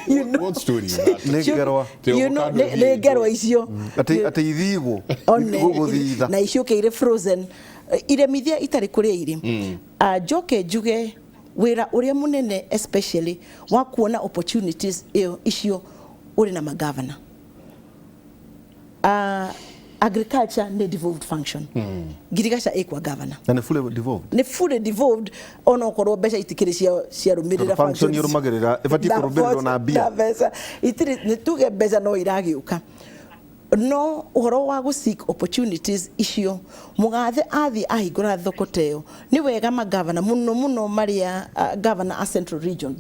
You know. What story is that? Nĩ ngerwa. Ti You know, avocado nĩ ngerwa icio. Atĩ ithigwo One, gũthitha na iciũke irĩ frozen. Iremithia itarĩ kũrĩa irĩ. Njoke njuge wĩra ũrĩa mũnene especially wa kuona opportunities ĩyo icio ũrĩ na magavana. Agriculture nĩ devolved function. Ngirigaca ĩ kwa governor. Na nĩ fully devolved. Nĩ fully devolved, onokorwo mbeca itikĩrĩ cia ciarũmĩrĩra. Tondũ function ĩrũmagĩrĩra, ĩbatiĩ kũrũmĩrĩrwo na mbia. Na mbeca itirĩ, nĩ tuge mbeca no iragĩũka, no ũhoro wa gũ seek opportunities icio, mũgathe athiĩ ahingũra thoko ta ĩyo, nĩ wega magavana, mũno mũno marĩa governor a Central Region,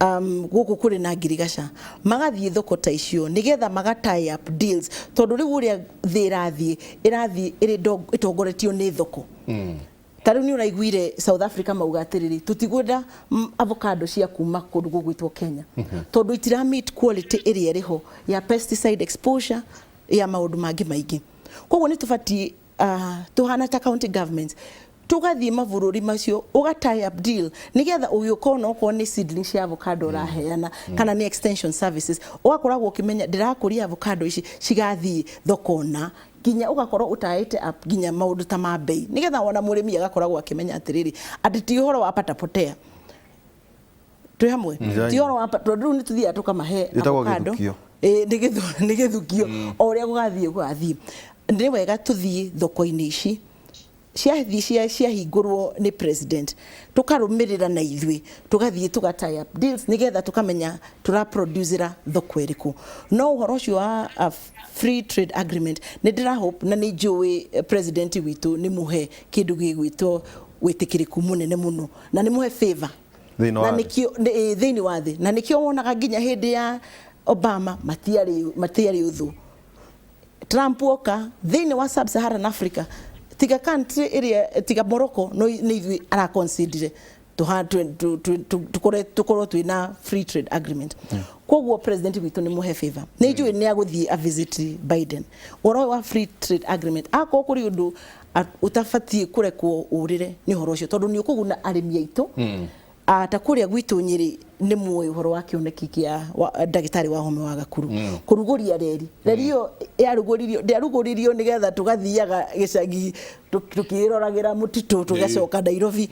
gũkũ kũrĩ na ngirigaca, magathiĩ thoko ta icio nĩgetha maga tie up deals, tondũ rĩu ũrĩa thĩ ĩrathiĩ ĩrĩ ĩtongoretio nĩ thoko. Ta rĩu nĩ ũraiguire South Africa mauga atĩrĩrĩ, tũtigwenda avocado cia kuma kũndũ gũgwĩtwo Kenya, tondũ itira meet quality ĩrĩa ĩrĩ ho ya pesticide exposure, ya maũndũ mangĩ maingĩ. Koguo nĩ tũbatiĩ tũhana ta county governments tũgathiĩ mabũrũri macio, ũga tie up deal, nĩgetha ũgĩũka ona okorwo nĩ seedling cia avocado ũraheana kana nĩ extension services, ũgakoragwo ũkĩmenya ndĩrakũria avocado ici cigathiĩ thoko, na nginya ũgakorwo ũtaĩte up nginya maũndũ ta ma bei, nĩgetha ona mũrĩmi agakoragwo akĩmenya atĩrĩrĩ, atĩ ti ũhoro wa patapotea twĩ hamwe, ti ũhoro wa tondũ rĩu nĩ tũthiaga tũkamahe Ĩtagwo avocado. gĩthukio. Ĩ, nĩ gĩthukio. O ũrĩa gũgathiĩ, nĩ wega tũthiĩ thoko-inĩ ici ciathiĩ ciahingũrwo nĩ president, tũkarũmĩrĩra na ithuĩ tũgathiĩ tũga tie up deals, nĩgetha tũkamenya tũraproducera thoko ĩrĩkũ. No ũhoro ũcio wa free trade agreement, nĩ ndĩra hope na nĩ njũĩ president witũ nĩ mũhe kĩndũ gĩgwĩtwo wĩtĩkĩrĩku mũnene mũno, na nĩ mũhe favor Thĩinĩ na wa thĩ. Nĩkĩo thĩinĩ wa thĩ, na nĩkĩo wonaga nginya hĩndĩ ya Obama matiarĩ ũthũ. Trump oka thĩinĩ wa Sub-Saharan Africa, tiga country ĩrĩa, tiga Morocco, no nĩ ithuĩ araconsider tũkorwo twĩna free trade agreement. Koguo president witũ nĩ mũhe favor, nĩ njũĩ nĩ agũthiĩ a visit Biden ũhoro wa free trade agreement. Akorwo kũrĩ ũndũ ũtabatiĩ kũrekwo ũrĩre, nĩ ũhoro ũcio, tondũ nĩ ũkũguna arĩmi aitũ. Ta kũrĩa gwitũ Nyĩrĩ, nĩ muoĩ ũhoro wa kĩoneki kĩa ndagĩtarĩ wa home wa Gakuru kũrugũria reri. Reri ĩyo yarugũririo, ndĩarugũririo nĩgetha tũgathiaga gĩcagi tũkĩroragĩra mũtitũ tũgacoka Nairobi.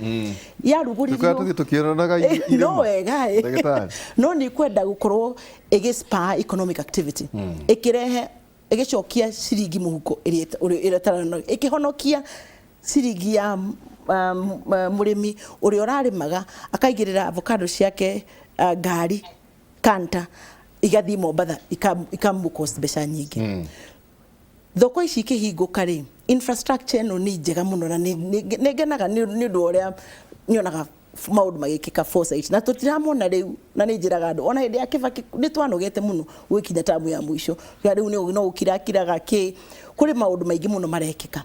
Yarugũririo Tũkoragwo tũthiĩ tũkĩroraga no irĩma. wega ĩ. Ndagĩtarĩ. No nĩ kwenda gũkorwo ĩgĩ spur economic activity, ĩkĩrehe, ĩgĩcokia ciringi mũhuko ĩrĩa ĩtarano, ĩkĩhonokia ciringi ya mũrĩmi ũrĩa ũrarĩmaga, akaigĩrĩra avocado ciake ngari kanta igathiĩ Mombatha, ikamũ mbeca nyingĩ. Thoko ici ikĩhingũka rĩ, infrastructure ĩno nĩ njega mũno, na nĩ ngenaga nĩ ũndũ wa ũrĩa nyonaga maũndũ magĩkĩka foresight, na tũtiramona rĩu. Na nĩ njĩraga andũ, ona hĩndĩ ya Kibaki nĩ twanogete mũno gwĩkinya tamu ya mũico. Ya rĩu nĩ no gũkirakiraga kĩ, kũrĩ maũndũ maingĩ mũno marekĩka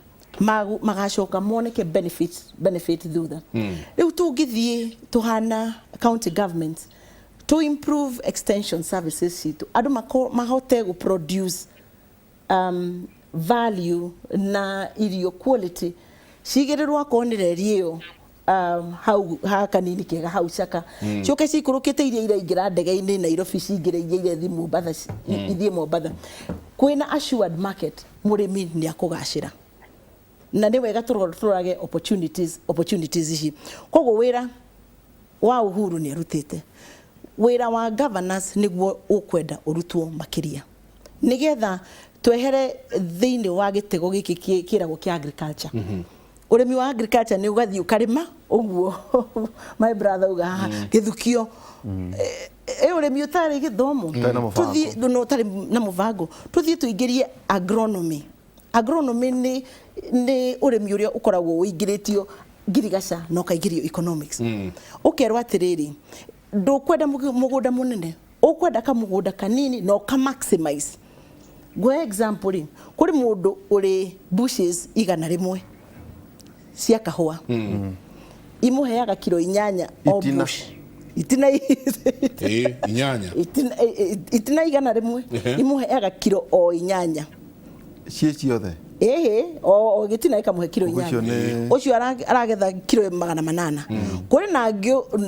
magacoka moneke benefit thutha. Rĩu tũngĩthiĩ tũhana county government to improve extension services citũ, andũ mahote gũ produce value na irio quality cigĩrĩrwo, akorwo nĩ reri ĩyo hau ha kanini kega hau caka, ciũke cikũrũkĩte iria iraingĩra ndege-inĩ Nairobi, cingĩre iria irethiĩ Mombatha, ithiĩ Mombatha kwĩna assured market, mũrĩmi nĩ akũgacĩra. Na nĩ wega tũrorage opportunities ici. Koguo wĩra wa Uhuru nĩ arutĩte, wĩra wa governors nĩguo ũkwenda ũrutwo makĩria, nĩgetha twehere thĩinĩ wa gĩtego gĩkĩ kĩragwo kĩa agriculture. Ũrĩmi wa agriculture nĩ ũgathiĩ ũkarĩma ũguo my brother uga haha gĩthukio. Ũrĩmi ũtarĩ gĩthomo. Ũtarĩ na mũbango. Tũthiĩ no ũtarĩ na mũbango, tũthiĩ tũingĩrie agronomy. Agronomy nĩ ũrĩmi ũrĩa ũkoragwo ũingĩrĩtio ngirigaca na ũkaingĩrio economics. Ũkerwo atĩrĩrĩ, ndũkwenda mũgũnda mũnene, ũkwenda kamũgũnda kanini na ũka maximize. Ngũhe example rĩ, kũrĩ mũndũ ũrĩ bushes 100 cia kahũa, imũheaga kiro 8 o Itina. bush. Itina. Ĩĩ, 8. Itina 100. Imũheaga kiro o 8. Ciĩ ciothe? Ĩhĩ, o gĩtina gĩkamũhe kiro Ũcio 8. Ũcio aragetha kiro 800. Kũrĩ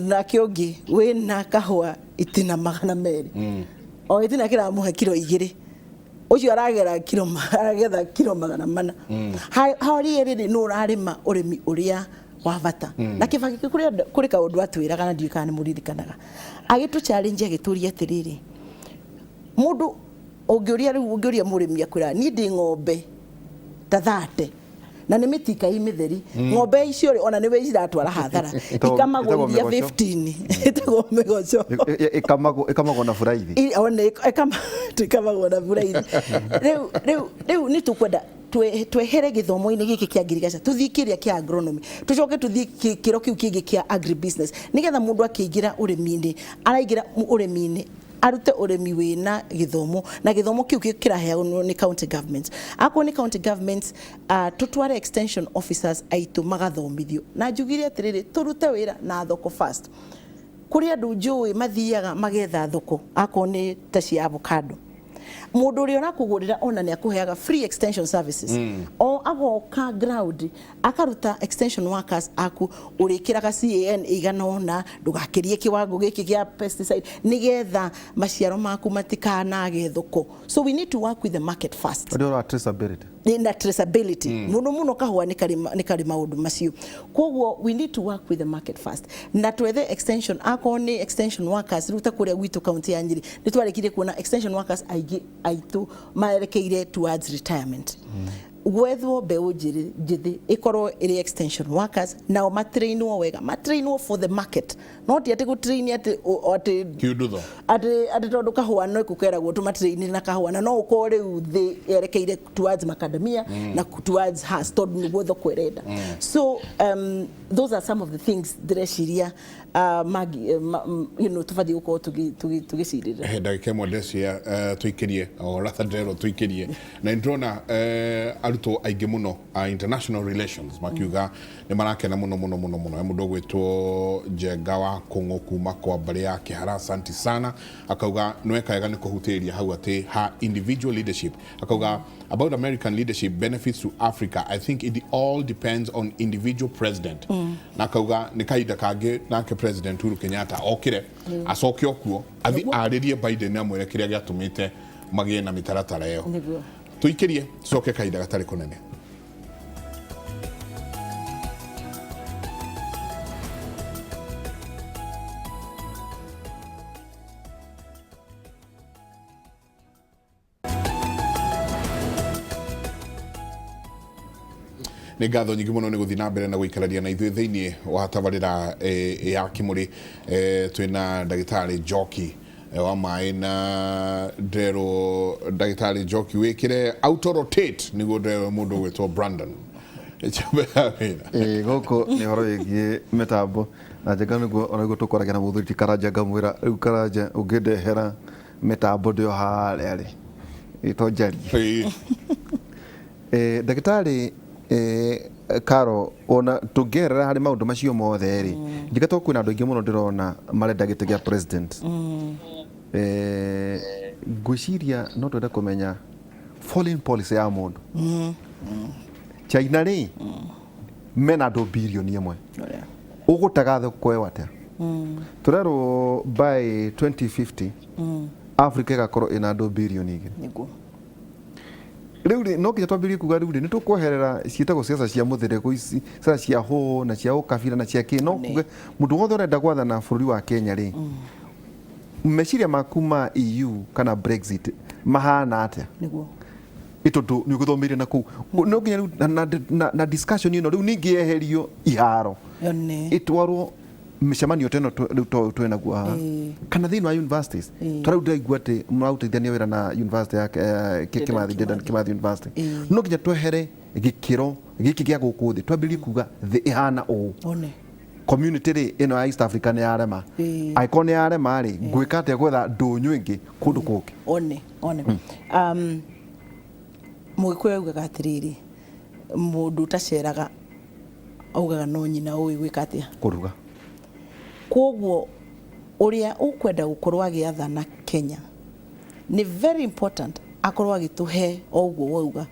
nake ũngĩ wĩna kahũa itina 200, o gĩtina kĩramũhe kiro 2. Ũcio aragera kiro aragetha kiro 400. Harĩa rĩrĩ nũ ũrarĩma ũrĩmi ũrĩa wa bata? Na Kĩbaki kũrĩ kũrĩ kaũndũ atwĩraga, na ndiũĩ kana nĩ mũririkanaga, agĩtũ challenge, agĩtũria atĩrĩrĩ, mũndũ ũngĩũria rĩu, ũngĩũria mũrĩmi, akwĩra niĩ ndĩ ng'ombe ta 30 na nĩ mĩtikai mĩtheri. Ng'ombe icio rĩ, ona nĩwe ciratwara hathara. Ikamagwo Ĩtagwo iria mĩgoco. 15, ĩtagwo mĩgoco. Ĩkamagwo na buraithi. One ĩkamagwo na buraithi. Rĩu nĩ tũkwenda twehere gĩthomo-inĩ gĩkĩ kĩa ngirigaca, tũthiĩ kĩrĩa kĩa agronomy, tũcoke tũthiĩ kĩro kĩu kĩngĩ kĩa agribusiness, nĩgetha mũndũ akĩingĩra ũrĩmi-inĩ, araingĩra ũrĩmi-inĩ arute ũrĩmi wĩna gĩthomo, na gĩthomo kĩu kĩraheanwo nĩ county governments. Akorwo nĩ county governments, tũtware extension officers aitũ magathomithio. Na njugire atĩrĩrĩ, tũrute wĩra na thoko first. Kũrĩ andũ njũĩ mathiaga magetha thoko, akorwo nĩ ta cia avocado, mũndũ ũrĩa ũrakũgũrĩra ona nĩ akũheaga free extension services, o agoka ground akaruta extension workers aku, ũrĩkĩraga CAN ĩigana ũna, ndũgakĩrie kĩwango gĩkĩ gĩa pesticide, nĩgetha maciaro maku matikanage thoko. So we need to work with the market first. Ũrĩa wa traceability. Na traceability mũno mũno. Kahũa nĩ karĩ maũndũ macio, koguo we need to work with the market first na twethe extension, akorwo nĩ extension workers. Rĩu ta kũrĩa gwitũ kaunti ya Nyĩrĩ, nĩ twarĩkirie kuona extension workers aingĩ aitũ marekeire towards retirement. Gwethwo mbeũ njĩthĩ ĩkorwo ĩrĩ extension workers, nao matrainwo wega, matrainwo for the market, no ti atĩ gũtrain atĩ atĩ Kiundutho. Atĩ tondũ kahũa no ĩkũkeragwo tũmatraini na kahũa, na no ũkorwo rĩu thĩ yerekeire towards macadamia na towards Hass, tondũ nĩguo thoko ĩrenda. So those are some of the things ndĩreciria magi, tũbatiĩ gũkorwo tũgĩcirĩra. He ndagĩka ĩmwe ndecia tũikĩrie o ratha ndĩrerwo tũikĩrie, na nĩ ndĩrona arutwo aingĩ mũno a international relations makiuga nĩ marakena mũno mũno mũno mũno. He mũndũ ũgwĩtwo Njenga wa Kũng'ũ kuma kwa mbarĩ ya Kĩhara, asante sana, akauga nĩweka wega nĩ kũhutĩrĩria hau atĩ ha individual leadership. Akauga about American leadership benefits to Africa, I think it all depends on individual president. Na akauga nĩ kahinda kangĩ nake President Uhuru Kenyatta okire acoke okuo athi arĩrie Biden, amwĩre kĩrĩa gĩatũmĩte magĩe na mĩtaratara ĩyo. Tũikĩrie, tucoke kahinda gatarĩ kũnene. Nĩ ngatho nyingĩ mũno nĩ gũthiĩ na mbere na gũikarania na ithuĩ thĩinĩ wa tabarĩra ya Kĩmũrĩ. Twĩna ndagĩtarĩ Njoki wa maĩ, na nderwo ndagĩtarĩ Njoki wĩkĩre auto rotate nĩguo nderwo mũndũ ũgwĩtwo Brandon Ĩchembe ya wĩra. Ĩĩ, gũkũ nĩ ũhoro wĩgiĩ mĩtambo na Njenga, nĩguo ona nĩguo tũkwaragia na mũthuri ti Karanja. Ngamwĩra rĩu Karanja, ũngĩndehera mĩtambo ndĩ o harĩa rĩ, ĩto njarie. Ndagĩtarĩ Karo, ona tũngĩerera harĩ maũndũ macio mothe rĩ, njiga to kwĩna andũ aingĩ mũno ndĩrona marenda gĩtĩ gĩa president. Ngwĩciria no twende kũmenya foreign policy ya mũndũ. China rĩ, mena andũ 1 billion. Ũgũtaga thoko ĩyo atĩa? Tũrerwo by 2050 Africa ĩgakorwo ĩna andũ 2 billion. Rĩu rĩ, no nginya twambĩrĩrie kuga rĩu rĩ, nĩ tũkweherera ciĩtagwo ciaca cia mũtherego ici, ciaca cia hũ na cia ũkabira na cia kĩ. No kuge mũndũ wothe ũrenda gwathana bũrũri wa Kenya rĩ, meciria maku ma EU kana Brexit mahana atĩa? Ĩ tondũ nĩ ũgĩthomeire na kũu, no nginya rĩu na discussion ĩno rĩu ningĩ yeherio iharo, ĩtwarwo mĩcemanio ta ĩno rĩu to twĩ naguo haha, kana thĩinĩ wa universities. Tondũ rĩu ndĩraigua atĩ mũrarutithania wĩra na university ya Kimathi, Dedan Kimathi University. No nginya twehere gĩkĩro gĩkĩ gĩa gũkũ thĩ, twambĩrĩrie kuga thĩ ĩhana ũũ. Community rĩ, ĩno ya East Africa nĩ yarema. Angĩkorwo nĩ yarema rĩ, ngwĩka atĩa gwetha ndũnyũ ĩngĩ kũndũ kũngĩ? One mũgĩkũyũ augaga atĩrĩrĩ, mũndũ ũtaceraga augaga no nyina ũĩ gwĩka atĩa? Kũruga. Koguo ũrĩa ũkwenda gũkorwo agĩathana Kenya, nĩ very important akorwo agĩtũhe o ũguo wauga,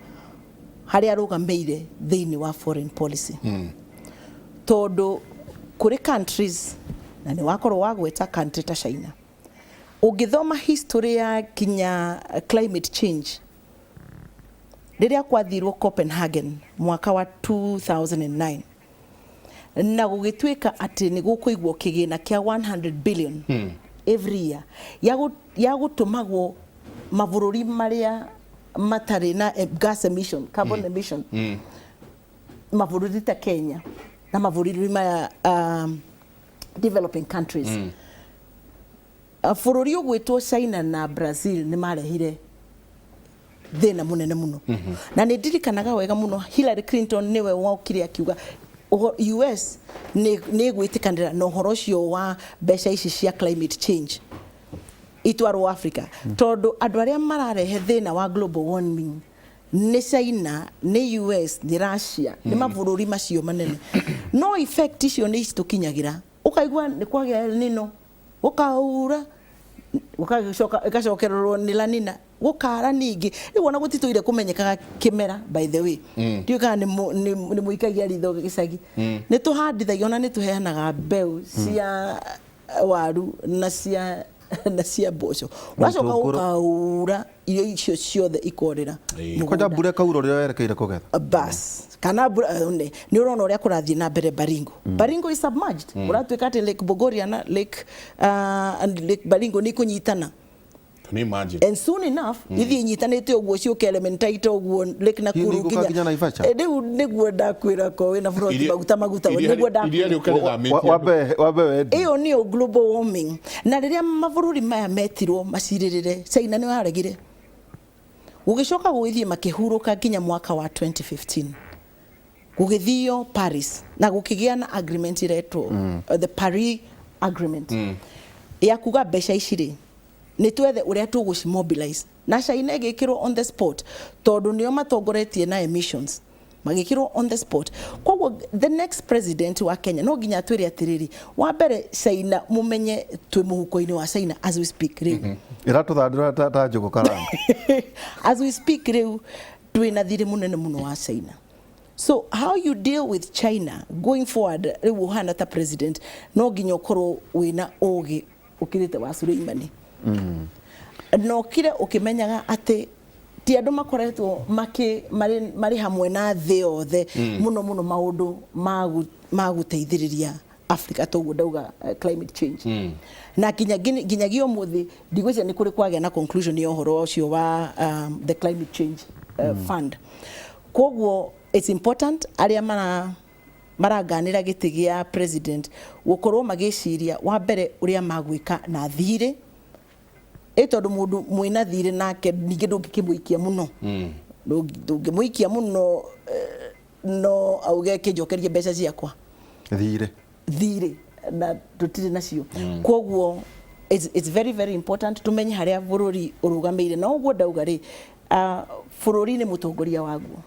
harĩa arũgamĩire thĩinĩ wa foreign policy, tondũ kũrĩ countries, na nĩ wakorwo wagweta country ta China, ũngĩthoma history ya kinya climate change. Rĩrĩa kwathirwo Copenhagen mwaka wa 2009 na gũgĩtuĩka atĩ nĩ gũkũigwo kĩgĩna kĩa 100 billion every year ya gũtũmagwo mabũrũri marĩa matarĩ na gas emission, carbon emission, mabũrũri ta Kenya na mabũrũri maya developing countries. Bũrũri ũgwĩtwo China na Brazil nĩ marehire thĩna mũnene mũno, na nĩ ndirikanaga wega mũno Hillary Clinton nĩwe wokire akiuga US nĩ ĩgwĩtĩkanĩra na ũhoro ũcio wa mbeca ici cia climate change itwarwo Africa, tondũ andũ arĩa mararehe thĩna wa global warming nĩ China, nĩ US, nĩ Russia, nĩ mabũrũri macio manene. No effect icio nĩ citũkinyagĩra, ũkaigua nĩ kwagĩa El Nino, gũkaura, gũgacoka ĩgacokererwo nĩ La Nina, gũkara ningĩ. Rĩu ona gũtitũire kũmenyekaga kĩmera. By the way, ndiũĩ kana nĩ mũikagia ritho gĩcagi, nĩ tũhandithagia ona nĩ tũheanaga mbeũ cia waru na cia mboco, ũgacoka itũngũrũ. Gũkaura, irio icio ciothe ikorĩra Kwanja mũgũnda. Mbura ĩkaura ũrĩa werekeire kũgetha. Bas, kana mbura nĩ ũrona ũrĩa kũrathiĩ na mbere Baringo. Baringo is submerged. Ũratuĩka atĩ Lake Bogoria na Lake and Lake Baringo nĩ ikũnyitana. Can you imagine? And soon enough ithiĩ inyitanĩte ũguo, ciũke Elementaita ũguo, Lake Nakuru. Hihi nĩ igũka nginya Naivasha? Rĩu nĩguo ndakwĩra ko wĩna buroti maguta maguta nĩguo Iria ndakwĩra. rĩũka rĩthamĩtie. Wambe wendi. Ĩyo nĩyo global warming. Na rĩrĩa mabũrũri maya metirwo macirĩrĩre, China nĩ yaregire. Gũgĩcoka gũgĩthiĩ makĩhurũka nginya mwaka wa 2015, gũgĩthio Paris na gũkĩgĩa na agreement iretwo the Paris Agreement, ya kuga mbeca ici rĩ, nĩ twethe ũrĩa tũgũcimobilize, na China ĩgĩkĩrwo on the spot tondũ nĩo matongoretie na emissions, magĩkĩrwo on the spot. Koguo the next president wa Kenya no nginya atwĩre atĩrĩrĩ, wa mbere, China, mũmenye twĩ mũhuko-inĩ wa China as we speak rĩu. Ĩratũthandũra ta njũgũ karanga. As we speak rĩu twĩna thirĩ mũnene mũno wa China. So how you deal with China going forward, rĩu ũhana ta president no nginya ũkorwo wĩna ũgĩ ũkĩrĩte wa Suleimani, na ũkire ũkĩmenyaga atĩ ti andũ makoretwo makĩ marĩ hamwe na thĩ yothe mũno mũno maũndũ ma gũteithĩrĩria Africa, toguo ndauga climate change. Na nginyagia ũmũthĩ ndigwĩciria nĩ kũrĩ kwagĩa na conclusion ya ũhoro ũcio wa the climate change fund. Koguo it's important arĩa maranganĩra gĩtĩ gĩa president gũkorwo magĩciria wa mbere ũrĩa magwĩka na thirĩ, ĩ tondũ mũndũ mwĩna thirĩ nake ningĩ ndũngĩkĩmũikia mũno. Ndũngĩmũikia mũno, no auge kĩnjokerie mbeca ciakwa. Thirĩ. Thirĩ na tũtirĩ nacio. Koguo it's very very important tumenye harĩa bũrũri ũrũgamĩire. Na ũguo ndauga rĩ, bũrũri nĩ mũtongoria waguo,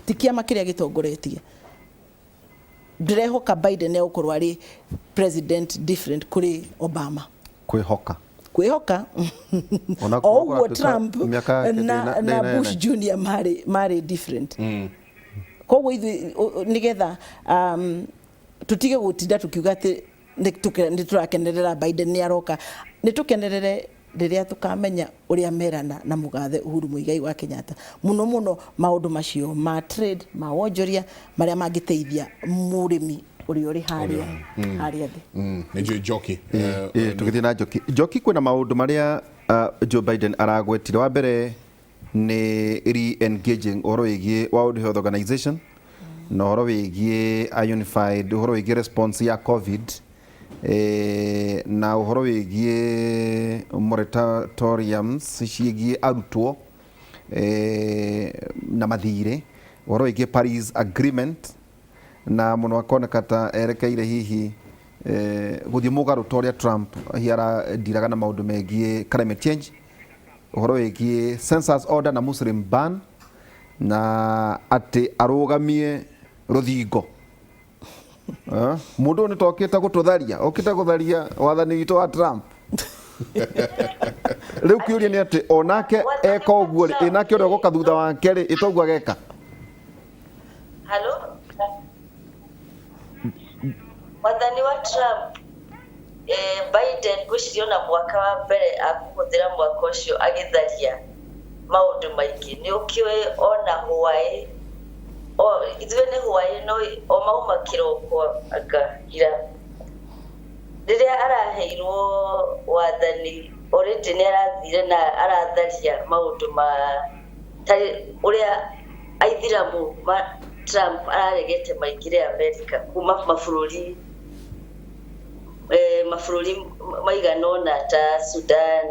ti kĩama kĩrĩa gĩtongoretie. Ndĩrehoka Biden egũkorwo arĩ president different kũrĩ Obama. Kwĩhoka. Kwĩhoka. Ona O ũguo kũratuĩka Trump mĩaka yake na, na ndĩna Bush Junior marĩ different. Koguo ithuĩ nĩgetha tutige gũtinda tũkiuga atĩ nĩ tũrakenerera Biden nĩ aroka, nĩ tũkenerere rĩrĩa tũkamenya ũrĩa merana na mũgathe Uhuru Muigai wa Kenyatta, mũno mũno maũndũ macio ma trade, ma wonjoria, marĩa mangĩteithia mũrĩmi ũrĩa ũrĩ harĩa thĩ. Nĩ njũĩ Njoki. Tũgĩthiĩ na Njoki, Njoki, kwĩna maũndũ marĩa Joe Biden aragwetire. Wa mbere nĩ re-engaging ũhoro wĩgiĩ World Health Organization na ũhoro wĩgiĩ a unified, ũhoro wĩgiĩ response ya COVID, na ũhoro wĩgiĩ moratoriums ciĩgiĩ arutwo, na mathirĩ, ũhoro wĩgiĩ Paris Agreement, na mũno akoneka ta erekeire hihi gũthiĩ mũgarũ ta ũrĩa Trump hihi arandiraga na maũndũ megiĩ climate change, ũhoro wĩgiĩ census order na Muslim ban, na atĩ arũgamie rũthingo. Mũndũ ũyũ nĩ tokĩte gũtũtharia, okĩte gũtharia wathani witũ wa Trump. Rĩu kĩũria nĩ atĩ onake eka ũguo rĩ, ĩ nake ũrĩa ũgoka thutha wake rĩ, ĩtoguo ageka? Halo? Wathani wa Trump, Biden ngwĩciria ona mwaka wa mbere akũhũthĩra mwaka ũcio agĩtharia. Maũndũ maingĩ nĩ ũkĩũĩ ona hwaĩ o ithuĩ nĩ hwaĩ no o mauma kĩroko anga ira rĩrĩa araheirwo wathani already nĩ arathire na aratharia maũndũ ma ta ũrĩa aithiramu ma Trump araregete maingĩre America kuma mabũrũri mabũrũri maigana ũna ta Sudan,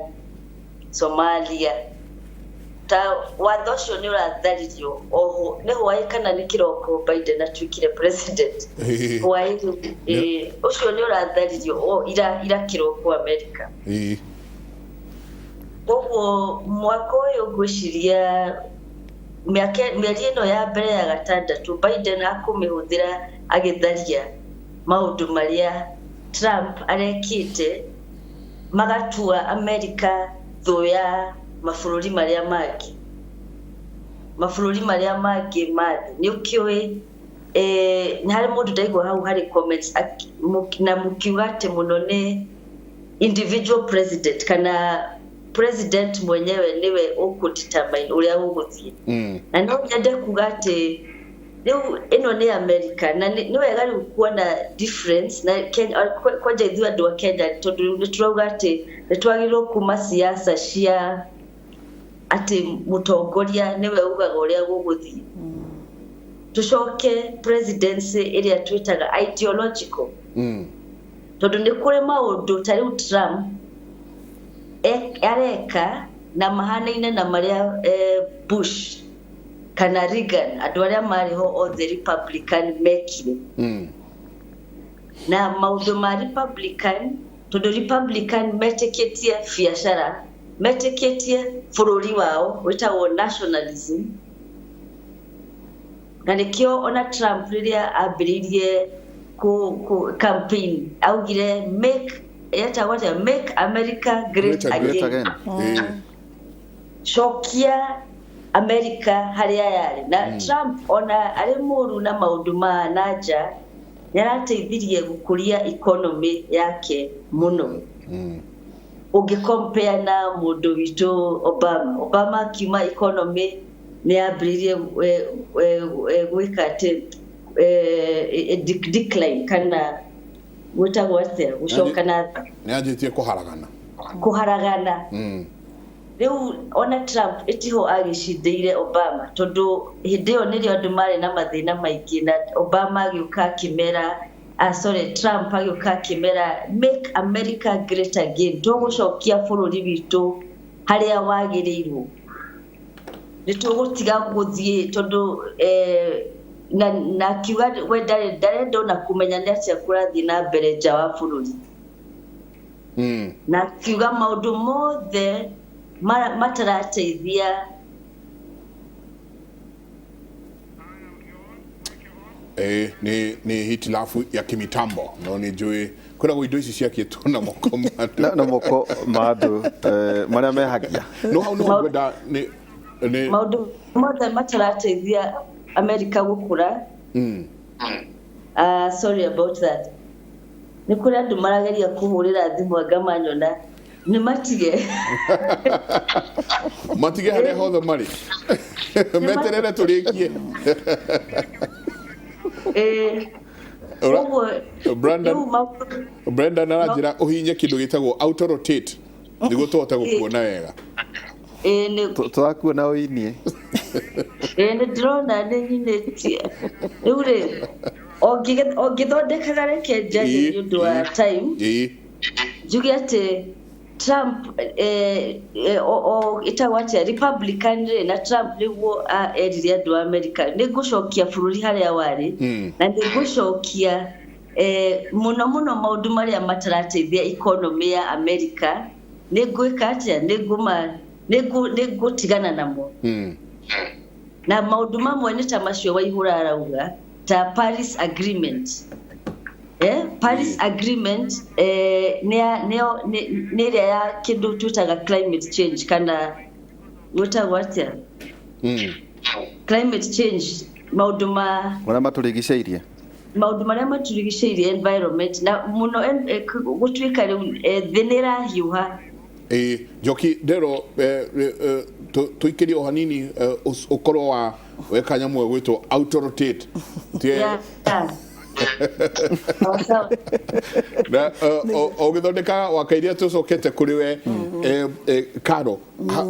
Somalia ta watho ũcio nĩ ũratharirio oho nĩ hwaĩ kana nĩ kĩroko Biden atuĩkire president hwaĩ ũcio nĩ ũratharirio o ira ira kĩroko America. Koguo mwaka ũyũ ngwĩciria mĩaka mĩeri ĩno ya mbere ya gatandatũ Biden akũmĩhũthĩra agĩtharia maũndũ marĩa Trump arekĩte magatua America thũ ya mabũrũri marĩa mangĩ mabũrũri marĩa mangĩ ma thĩ. Nĩ ũkĩũĩ nĩ harĩ mũndũ ndaigua hau harĩ comments na mũkiuga atĩ mũno nĩ individual president kana president mwenyewe nĩwe ũkũ determine ũrĩa gũgũthiĩ. Na no nyende kuga atĩ rĩu ĩno nĩ America na nĩ wega rĩu kuona difference na Kenya, kwanja ithuĩ andũ a Kenya tondũ rĩu nĩ tũrauga atĩ nĩ twagĩrĩirwo kuma siasa cia atĩ mũtongoria nĩwe ugaga ũrĩa gũgũthiĩ, tũcoke presidency ĩrĩa twĩtaga ideological, tondũ nĩ kũrĩ maũndũ ta rĩu Trump areka na mahanaine na marĩa Bush kana Reagan, andũ arĩa marĩ ho othe Republican mekire. Na maũndũ ma Republican, tondũ Republican metĩkĩtie biacara, metĩkĩtie bũrũri wao wĩtagwo nationalism, na nĩkĩo ona Trump rĩrĩa ambĩrĩirie ku campaign augire make yetagwo atĩa, "Make America Great Great again." Great Again. Again. Cokia America harĩa yarĩ. Na Trump ona arĩ mũru na maũndũ ma na nja nĩ arateithirie gũkũria economy yake mũno ũngĩ compare na mũndũ witũ Obama. Obama akiuma economy nĩ yambĩrĩirie gwĩka atĩ decline kana gwĩtagwo atĩa, gũcoka na Nĩ anjĩtie kũharagana. Kũharagana. Rĩu ona Trump ĩtiho agĩcindĩire Obama tondũ hĩndĩ ĩyo nĩrĩo andũ marĩ na mathĩna maingĩ na Obama agĩũka akĩmera, ah, sorry, Trump agĩũka akĩmera "Make America Great Again", tũgũcokia bũrũri witũ harĩa wagĩrĩirwo, nĩ tũgũtiga gũthiĩ tondũ na akiuga we ndarenda ona kũmenya nĩ atĩa kũrathiĩ na mbere nja wa bũrũri. Na akiuga maũndũ mothe matarateithia. Nĩ hitilafu ya kimitambo no nĩ njũĩ kwĩragwo indo ici ciakĩtwo na moko ma andũ. Na moko ma andũ marĩa mehagia. No hau no ngwenda nĩ maũndũ mothe matarateithia Amerika gũkũra. Sorry about that, nĩ kũrĩ andũ marageria kũhũrĩra thimũ anga manyona, nĩ matige. Matige harĩa hothe marĩ meterere tũrĩkie. Ũguo Brandon, rĩu maũndũ Brendan aranjĩra ũhinye kĩndũ gĩtagwo auto rotate nĩguo tũhote gũkuona wega. Nĩ Tũrakuona ũinie. Nĩ ndĩrona nĩ nyinĩtie rĩu rĩ ũngĩthondekaga reke njarie nĩ ũndũ wa time. Njuge atĩ Trump o ĩtagwo atĩa, Republican rĩ na Trump nĩguo erire andũ a America nĩ ngũcokia bũrũri harĩa warĩ na nĩ ngũcokia mũno mũno maũndũ marĩa matarateithia economy ya America nĩ ngwĩka atĩa, nĩ ngũtigana namo. Na maũndũ mamwe nĩ ta macio Waihũra arauga ta Paris Agreement. Paris Agreement nĩ ĩrĩa ya kĩndũ twĩtaga climate change kana gwĩtagwo atĩa, climate change, maũndũ ma marĩa matũrigicĩirie. Maũndũ marĩa matũrigicĩirie, environment, na mũno gũtuĩka rĩu thĩ nĩ ĩrahiũha. Ĩĩ, Njoki ndero. Tũikĩrie o hanini, ũkorwo wa weka nyamũ ĩgwĩtwo auto rotate. Tie Yeah. Sawa sawa. Na ũgĩthondeka wakairia tũcokete kũrĩ we, Karo,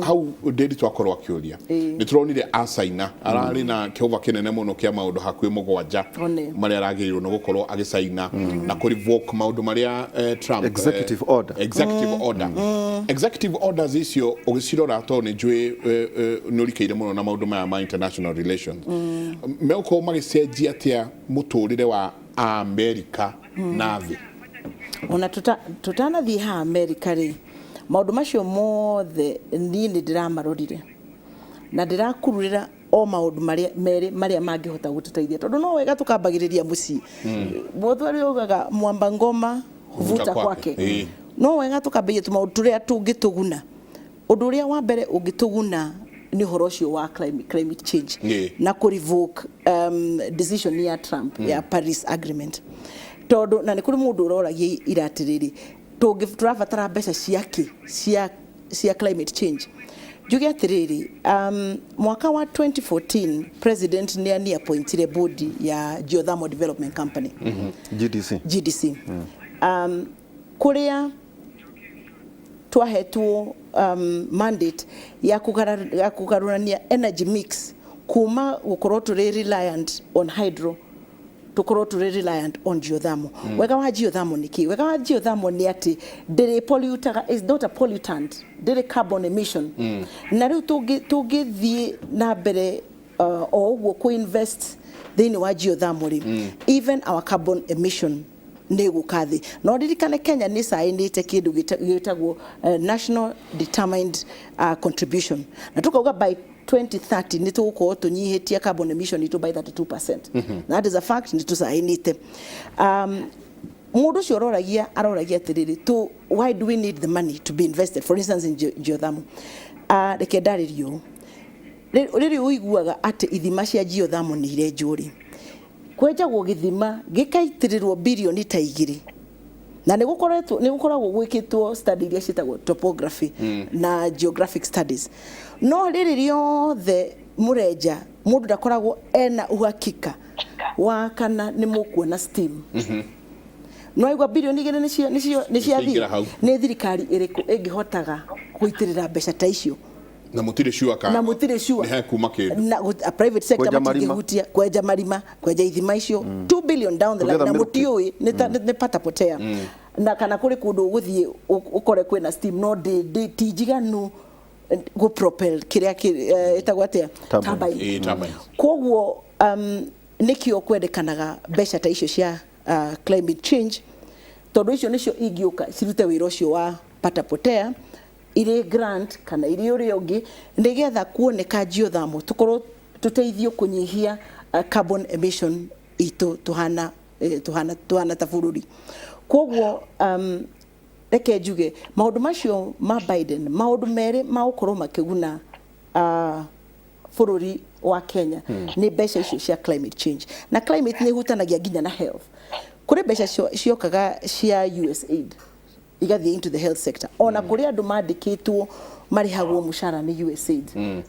hau ndĩri twakorwo akĩũria, nĩ tũronire acaina ararĩ na kĩhũba kĩnene mũno kĩa maũndũ hakuhĩ 7 One. marĩa aragĩrĩirwo nĩ gũkorwo agĩcaina na kũ revoke maũndũ marĩa Trump Executive order. Executive order, executive orders icio ũgĩcirora, tondũ nĩ njũĩ nĩ ũrikĩire mũno na maũndũ maya ma international relations, megũkorwo magĩcenjia atĩa mũtũrĩre wa Amerika na thĩ? Ona tũtanathiĩ ha Amerika rĩ, maũndũ macio mothe niĩ nĩ ndĩramarorire na ndĩrakururĩra o maũndũ marĩa merĩ marĩa mangĩhota gũtũteithia, tondũ no wega tũkambagĩrĩria mũciĩ. Mũthweri augaga mwamba ngoma huvuta huvuta kwake. Kwake. No wega tũkambĩrĩria tũmaũndũ tũrĩa tũngĩtũguna. Ũndũ ũrĩa wa mbere ũngĩtũguna nĩ ũhoro ũcio wa climate change na kũ revoke decision ya Trump ya Paris Agreement, tondũ na nĩ kũrĩ mũndũ ũroragia ira atĩrĩrĩ, tũrabatara mbeca ciakĩ cia climate change? Njuge atĩrĩrĩ, mwaka wa 2014 president nĩ ani appointire board ya Geothermal Development Company. GDC. GDC, kũrĩa twahetwo mandate ya kũgarũrania energy mix kuma gũkorwo tũrĩ reliant on hydro tũkorwo tũrĩ reliant on geothermal. Wega wa geothermal nĩ kĩ? Wega wa geothermal nĩ atĩ ndĩrĩ pollutaga, is not a pollutant, ndĩrĩ carbon emission. Na rĩu tũngĩthiĩ na mbere o ũguo kũ invest thĩinĩ wa geothermal rĩ, even our carbon emission nĩ gũka thĩ. No ririkane Kenya nĩ cainĩte kĩndũ gĩtagwo national determined contribution, na tukauga by 2030 nĩ tũgũkorwo tũnyihĩtie carbon emission itũ by 32%. That is a fact, nĩ tũcainĩte. Mũndũ ũcio aroragia atĩrĩrĩ, why do we need the money to be invested, for instance, in geothermal? Reke ndarĩrie ũũ. Rĩrĩ ũiguaga atĩ ithima cia geothermal nĩ irenjwo rĩ, kwenjagwo gĩthima gĩkaitĩrĩrwo birioni ta 2, na nĩ gũkoretwo, nĩ gũkoragwo gwĩkĩtwo study iria ciĩtagwo topography na geographic studies, no rĩrĩ rĩothe mũrenja, mũndũ ndakoragwo ena uhakika wa kana nĩ mũkuona steam. No aigua birioni 2 nĩ Nĩciaingĩra ciathiĩ. Hau. Nĩ thirikari ĩrĩkũ ĩngĩhotaga gũitĩrĩra mbeca ta icio? Na mũtirĩ sure ka Na mũtirĩ sure nĩ hekuma kĩndũ. Na a private sector Kwenja marima. matingĩhutia kwenja marima, kwenja ithima icio, 2 billion down the line Kũgetha na mĩrukĩ. mũtiũĩ nĩ patapotea, na kana kũrĩ kũndũ ũgũthiĩ ũkore kwĩna steam, no ti njiganu gũ propel kĩrĩa ĩtagwo atĩa? Turbine. Turbine. Ĩĩ, turbines. Koguo nĩkĩo kwendekanaga mbeca ta icio cia climate change, tondũ icio nĩcio ingĩũka cirute wĩra ũcio wa patapotea, irĩ grant kana irĩ ũrĩa ũngĩ, nĩgetha kuoneka geothermal tũkorwo tũteithio kũnyihia carbon emission itũ tuhana ta bũrũri. Koguo reke njuge maũndũ macio ma Biden, maũndũ merĩ ma gũkorwo makĩguna bũrũri wa Kenya nĩ mbeca icio cia climate change. Na climate nĩ ĩhutanagia nginya na health. Kũrĩ mbeca ciokaga cia USAID igathiĩ into the health sector. Ona kũrĩ andũ mandĩkĩtwo marĩhagwo mũcara nĩ USAID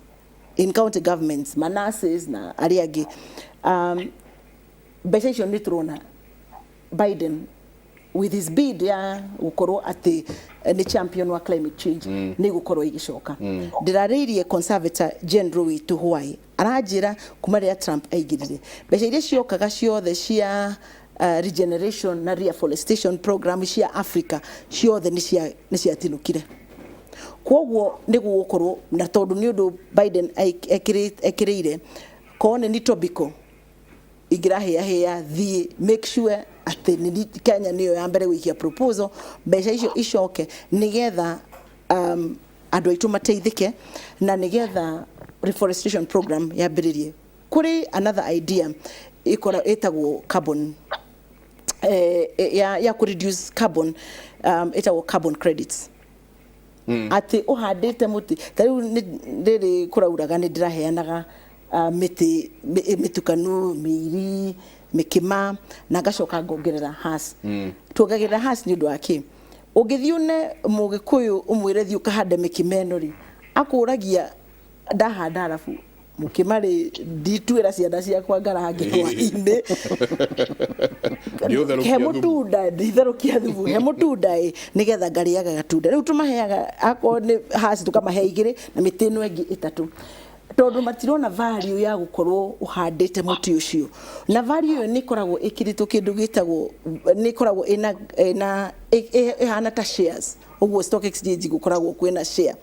in county governments, ma nurses na arĩa angĩ. Mbeca icio nĩ tũrona Biden with his bid ya gũkorwo atĩ nĩ champion wa climate change nĩ igũkorwo igĩcoka. Ndĩrarĩirie conservator general witũ Hawaii, aranjĩra kuma rĩrĩa Trump aingĩrire, mbeca iria ciokaga ciothe cia regeneration na reforestation program cia Africa ciothe nĩ ciatinũkire. Koguo nĩ gũgũkorwo na, tondũ nĩ ũndũ Biden ekĩrĩire korwo nĩ tobiko ingĩrahĩahĩa thiĩ make sure atĩ Kenya nĩyo ya mbere gũikia proposal, mbeca icio icoke, nĩgetha andũ aitũ mateithĩke na nĩgetha reforestation program yambĩrĩrie. Kũrĩ another idea ĩkora ĩtagwo carbon ya kũ reduce carbon, ĩtagwo carbon credits, atĩ ũhandĩte mũtĩ ta rĩu rĩrĩ kũrauraga nĩ ndĩraheanaga mĩtĩ mĩtukanu, mĩiri, mĩkĩma, na ngacoka ngongerera has. Tuongagĩrĩra has nĩ ũndũ wa kĩ? Ũngĩthiĩ une mũgĩkũyũ ũmwĩre thiĩ ũkahande mĩkĩma ĩno rĩ, akũragia Ndahanda arabu mũkĩmarĩ ndituĩra ciana ciakwa ngarange hwainĩ. Ndiũtherũkia He thumu. Mũtunda nditherũkia thumu, he mũtunda ĩ, nĩgetha ngarĩaga gatunda. Rĩu tũmaheaga akorwo nĩ haci, tũkamahe igĩrĩ na mĩtĩ ĩno ĩngĩ ĩtatũ, tondũ matirona value ya gũkorwo ũhandĩte mũtĩ ũcio. Na value ĩyo nĩ ĩkoragwo ĩkĩrĩtwo kĩndũ gĩtagwo, nĩ ĩkoragwo ĩna ĩhana ta shares ũguo. Stock exchange gũkoragwo kwĩna share,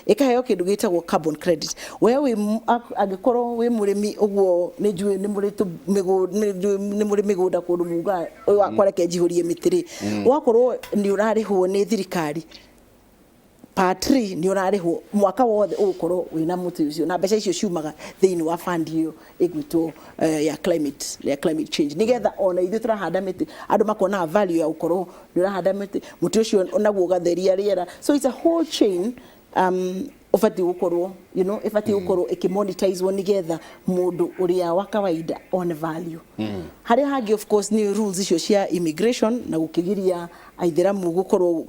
ĩkaheo kĩndũ gĩtagwo carbon credit. We wĩ angĩkorwo wĩ mũrĩmi ũguo, nĩ njũĩ nĩ mũrĩ nĩ njũĩ nĩ mũrĩ mĩgũnda kũndũ mugaga, "Ũyũ wakwa reke njihũrie mĩtĩ rĩ." Wakorwo nĩ ũrarĩhwo nĩ thirikari per tree, nĩ ũrarĩhwo mwaka wothe ũgũkorwo wĩna mũtĩ ũcio, na mbeca icio ciumaga thĩinĩ wa fund ĩyo ĩgwĩtwo ya climate change, nĩgetha ona ithuĩ tũrahanda mĩtĩ, andũ makonaga value ya gũkorwo nĩ ũrahanda mĩtĩ, mũtĩ ũcio naguo ũgatheria rĩera. So it's a whole chain. Ũbatiĩ gũkorwo ĩbatiĩ gũkorwo ĩkĩmonetizwo nĩgetha mũndũ ũrĩa wa kawaida one value. Harĩa hangĩ, of course, nĩ rules icio cia immigration na gũkĩgiria aithĩramu gũkorwo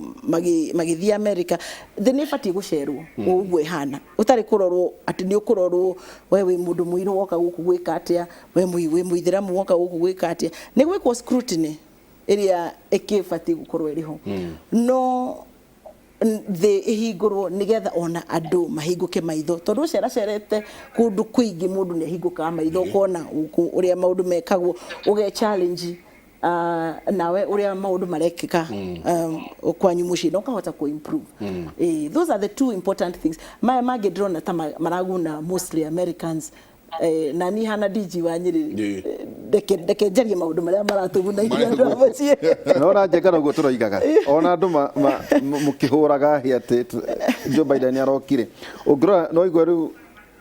magĩthiĩ America. Thĩ nĩ ĩbatiĩ gũcerwo o ũguo ĩhana, ũtarĩ kũrorwo atĩ nĩ ũkũrorwo we wĩ mũndũ mũirũ woka gũkũ gwĩka atĩa, we wĩ mũithĩramu woka gũkũ gwĩka atĩa. Nĩ gwĩkwo scrutiny ĩrĩa ĩkĩbatiĩ gũkorwo ĩrĩ ho, no thĩ ĩhingũrwo nĩgetha ona andũ mahingũke maitho, tondũ ũceracerete kũndũ kũingĩ, mũndũ nĩ ahingũkaga maitho, ũkona gũkũ ũrĩa maũndũ mekagwo, ũge challenge nawe ũrĩa maũndũ marekĩka kwanyu mũciĩ na ũkahota kũ improve. Those are the two important things. Maya mangĩ ndĩrona ta maraguna mostly Americans. Na niĩ hana DG wa Nyĩrĩ, ndeke njarie maũndũ marĩa maratũguna ithuĩ andũ a mũciĩ. Nona njenga noguo tũroigaga ona andũ mũkĩhũraga hĩ atĩ Joe Biden nĩ arokire. Ũngĩrora no igua rĩu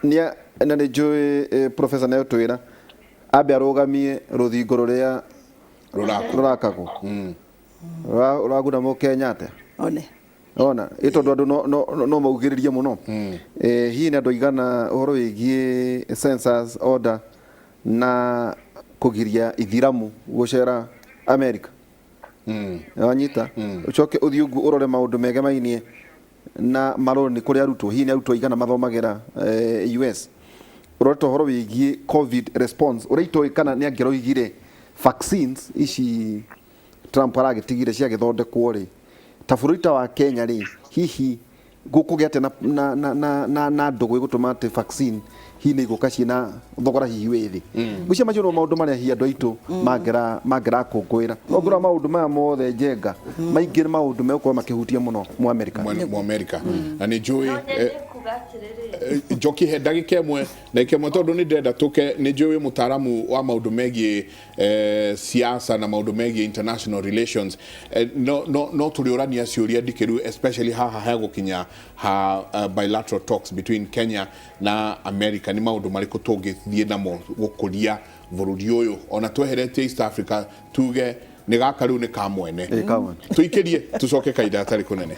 na nĩ njũĩ professor nĩ egũtwĩra ambe arũgamie rũthingo rũrĩa rũrakwo. Rũrakagwo. Rũraguna mũkenya atĩa? One. Ona ĩ tondũ andũ no maugĩrĩrie mũno. Hihi nĩ andũ aigana ũhoro wĩgiĩ census order na kũgiria ithiramu gũcera America wanyita, ũcoke ũthiĩ ũguo ũrore maũndũ megemainie na maroni kũrĩ arutwo, hihi nĩ arutwo aigana mathomagĩra US, ũrorete ũhoro wĩgiĩ COVID response ũrĩa itoĩ kana nĩ angĩroigire vaccines ici Trump aragĩtigire ciagĩthondekwo rĩ, ta bũrũri ta wa Kenya rĩ, hihi gũkũgĩa atĩa na ndũgũ ĩgũtũma atĩ vaccine hihi nĩ igũka ciĩna thogora hihi wĩ thĩ? Ngwĩciria macio no maũndũ marĩa hihi andũ aitũ mangĩrakũngũĩra. No ngũrora maũndũ maya mothe, Njenga, maingĩ nĩ maũndũ megũkorwo makĩhutia mũno mu America. Mu America na nĩ njũĩ No nyende kuga atĩrĩrĩ. Njoki, he ndagĩka ĩmwe tondũ nĩ ndĩrenda tũke. Nĩ njũĩ wĩ mũtaaramu wa maũndũ megiĩ siasa na maũndũ megiĩ international relations. No tũrĩũrania ciũria ndikĩru, especially haha hegũkinya ha bilateral talks between Kenya na America. Nĩ maũndũ marĩkũ tũngĩthiĩ namo gũkũria bũrũri ũyũ, ona tweheretie East Africa, tuge nĩ gaka rĩu nĩ ka mwene? Ĩ, ka mwene. Tũikĩrie, tũcoke kahinda gatarĩ kũnene.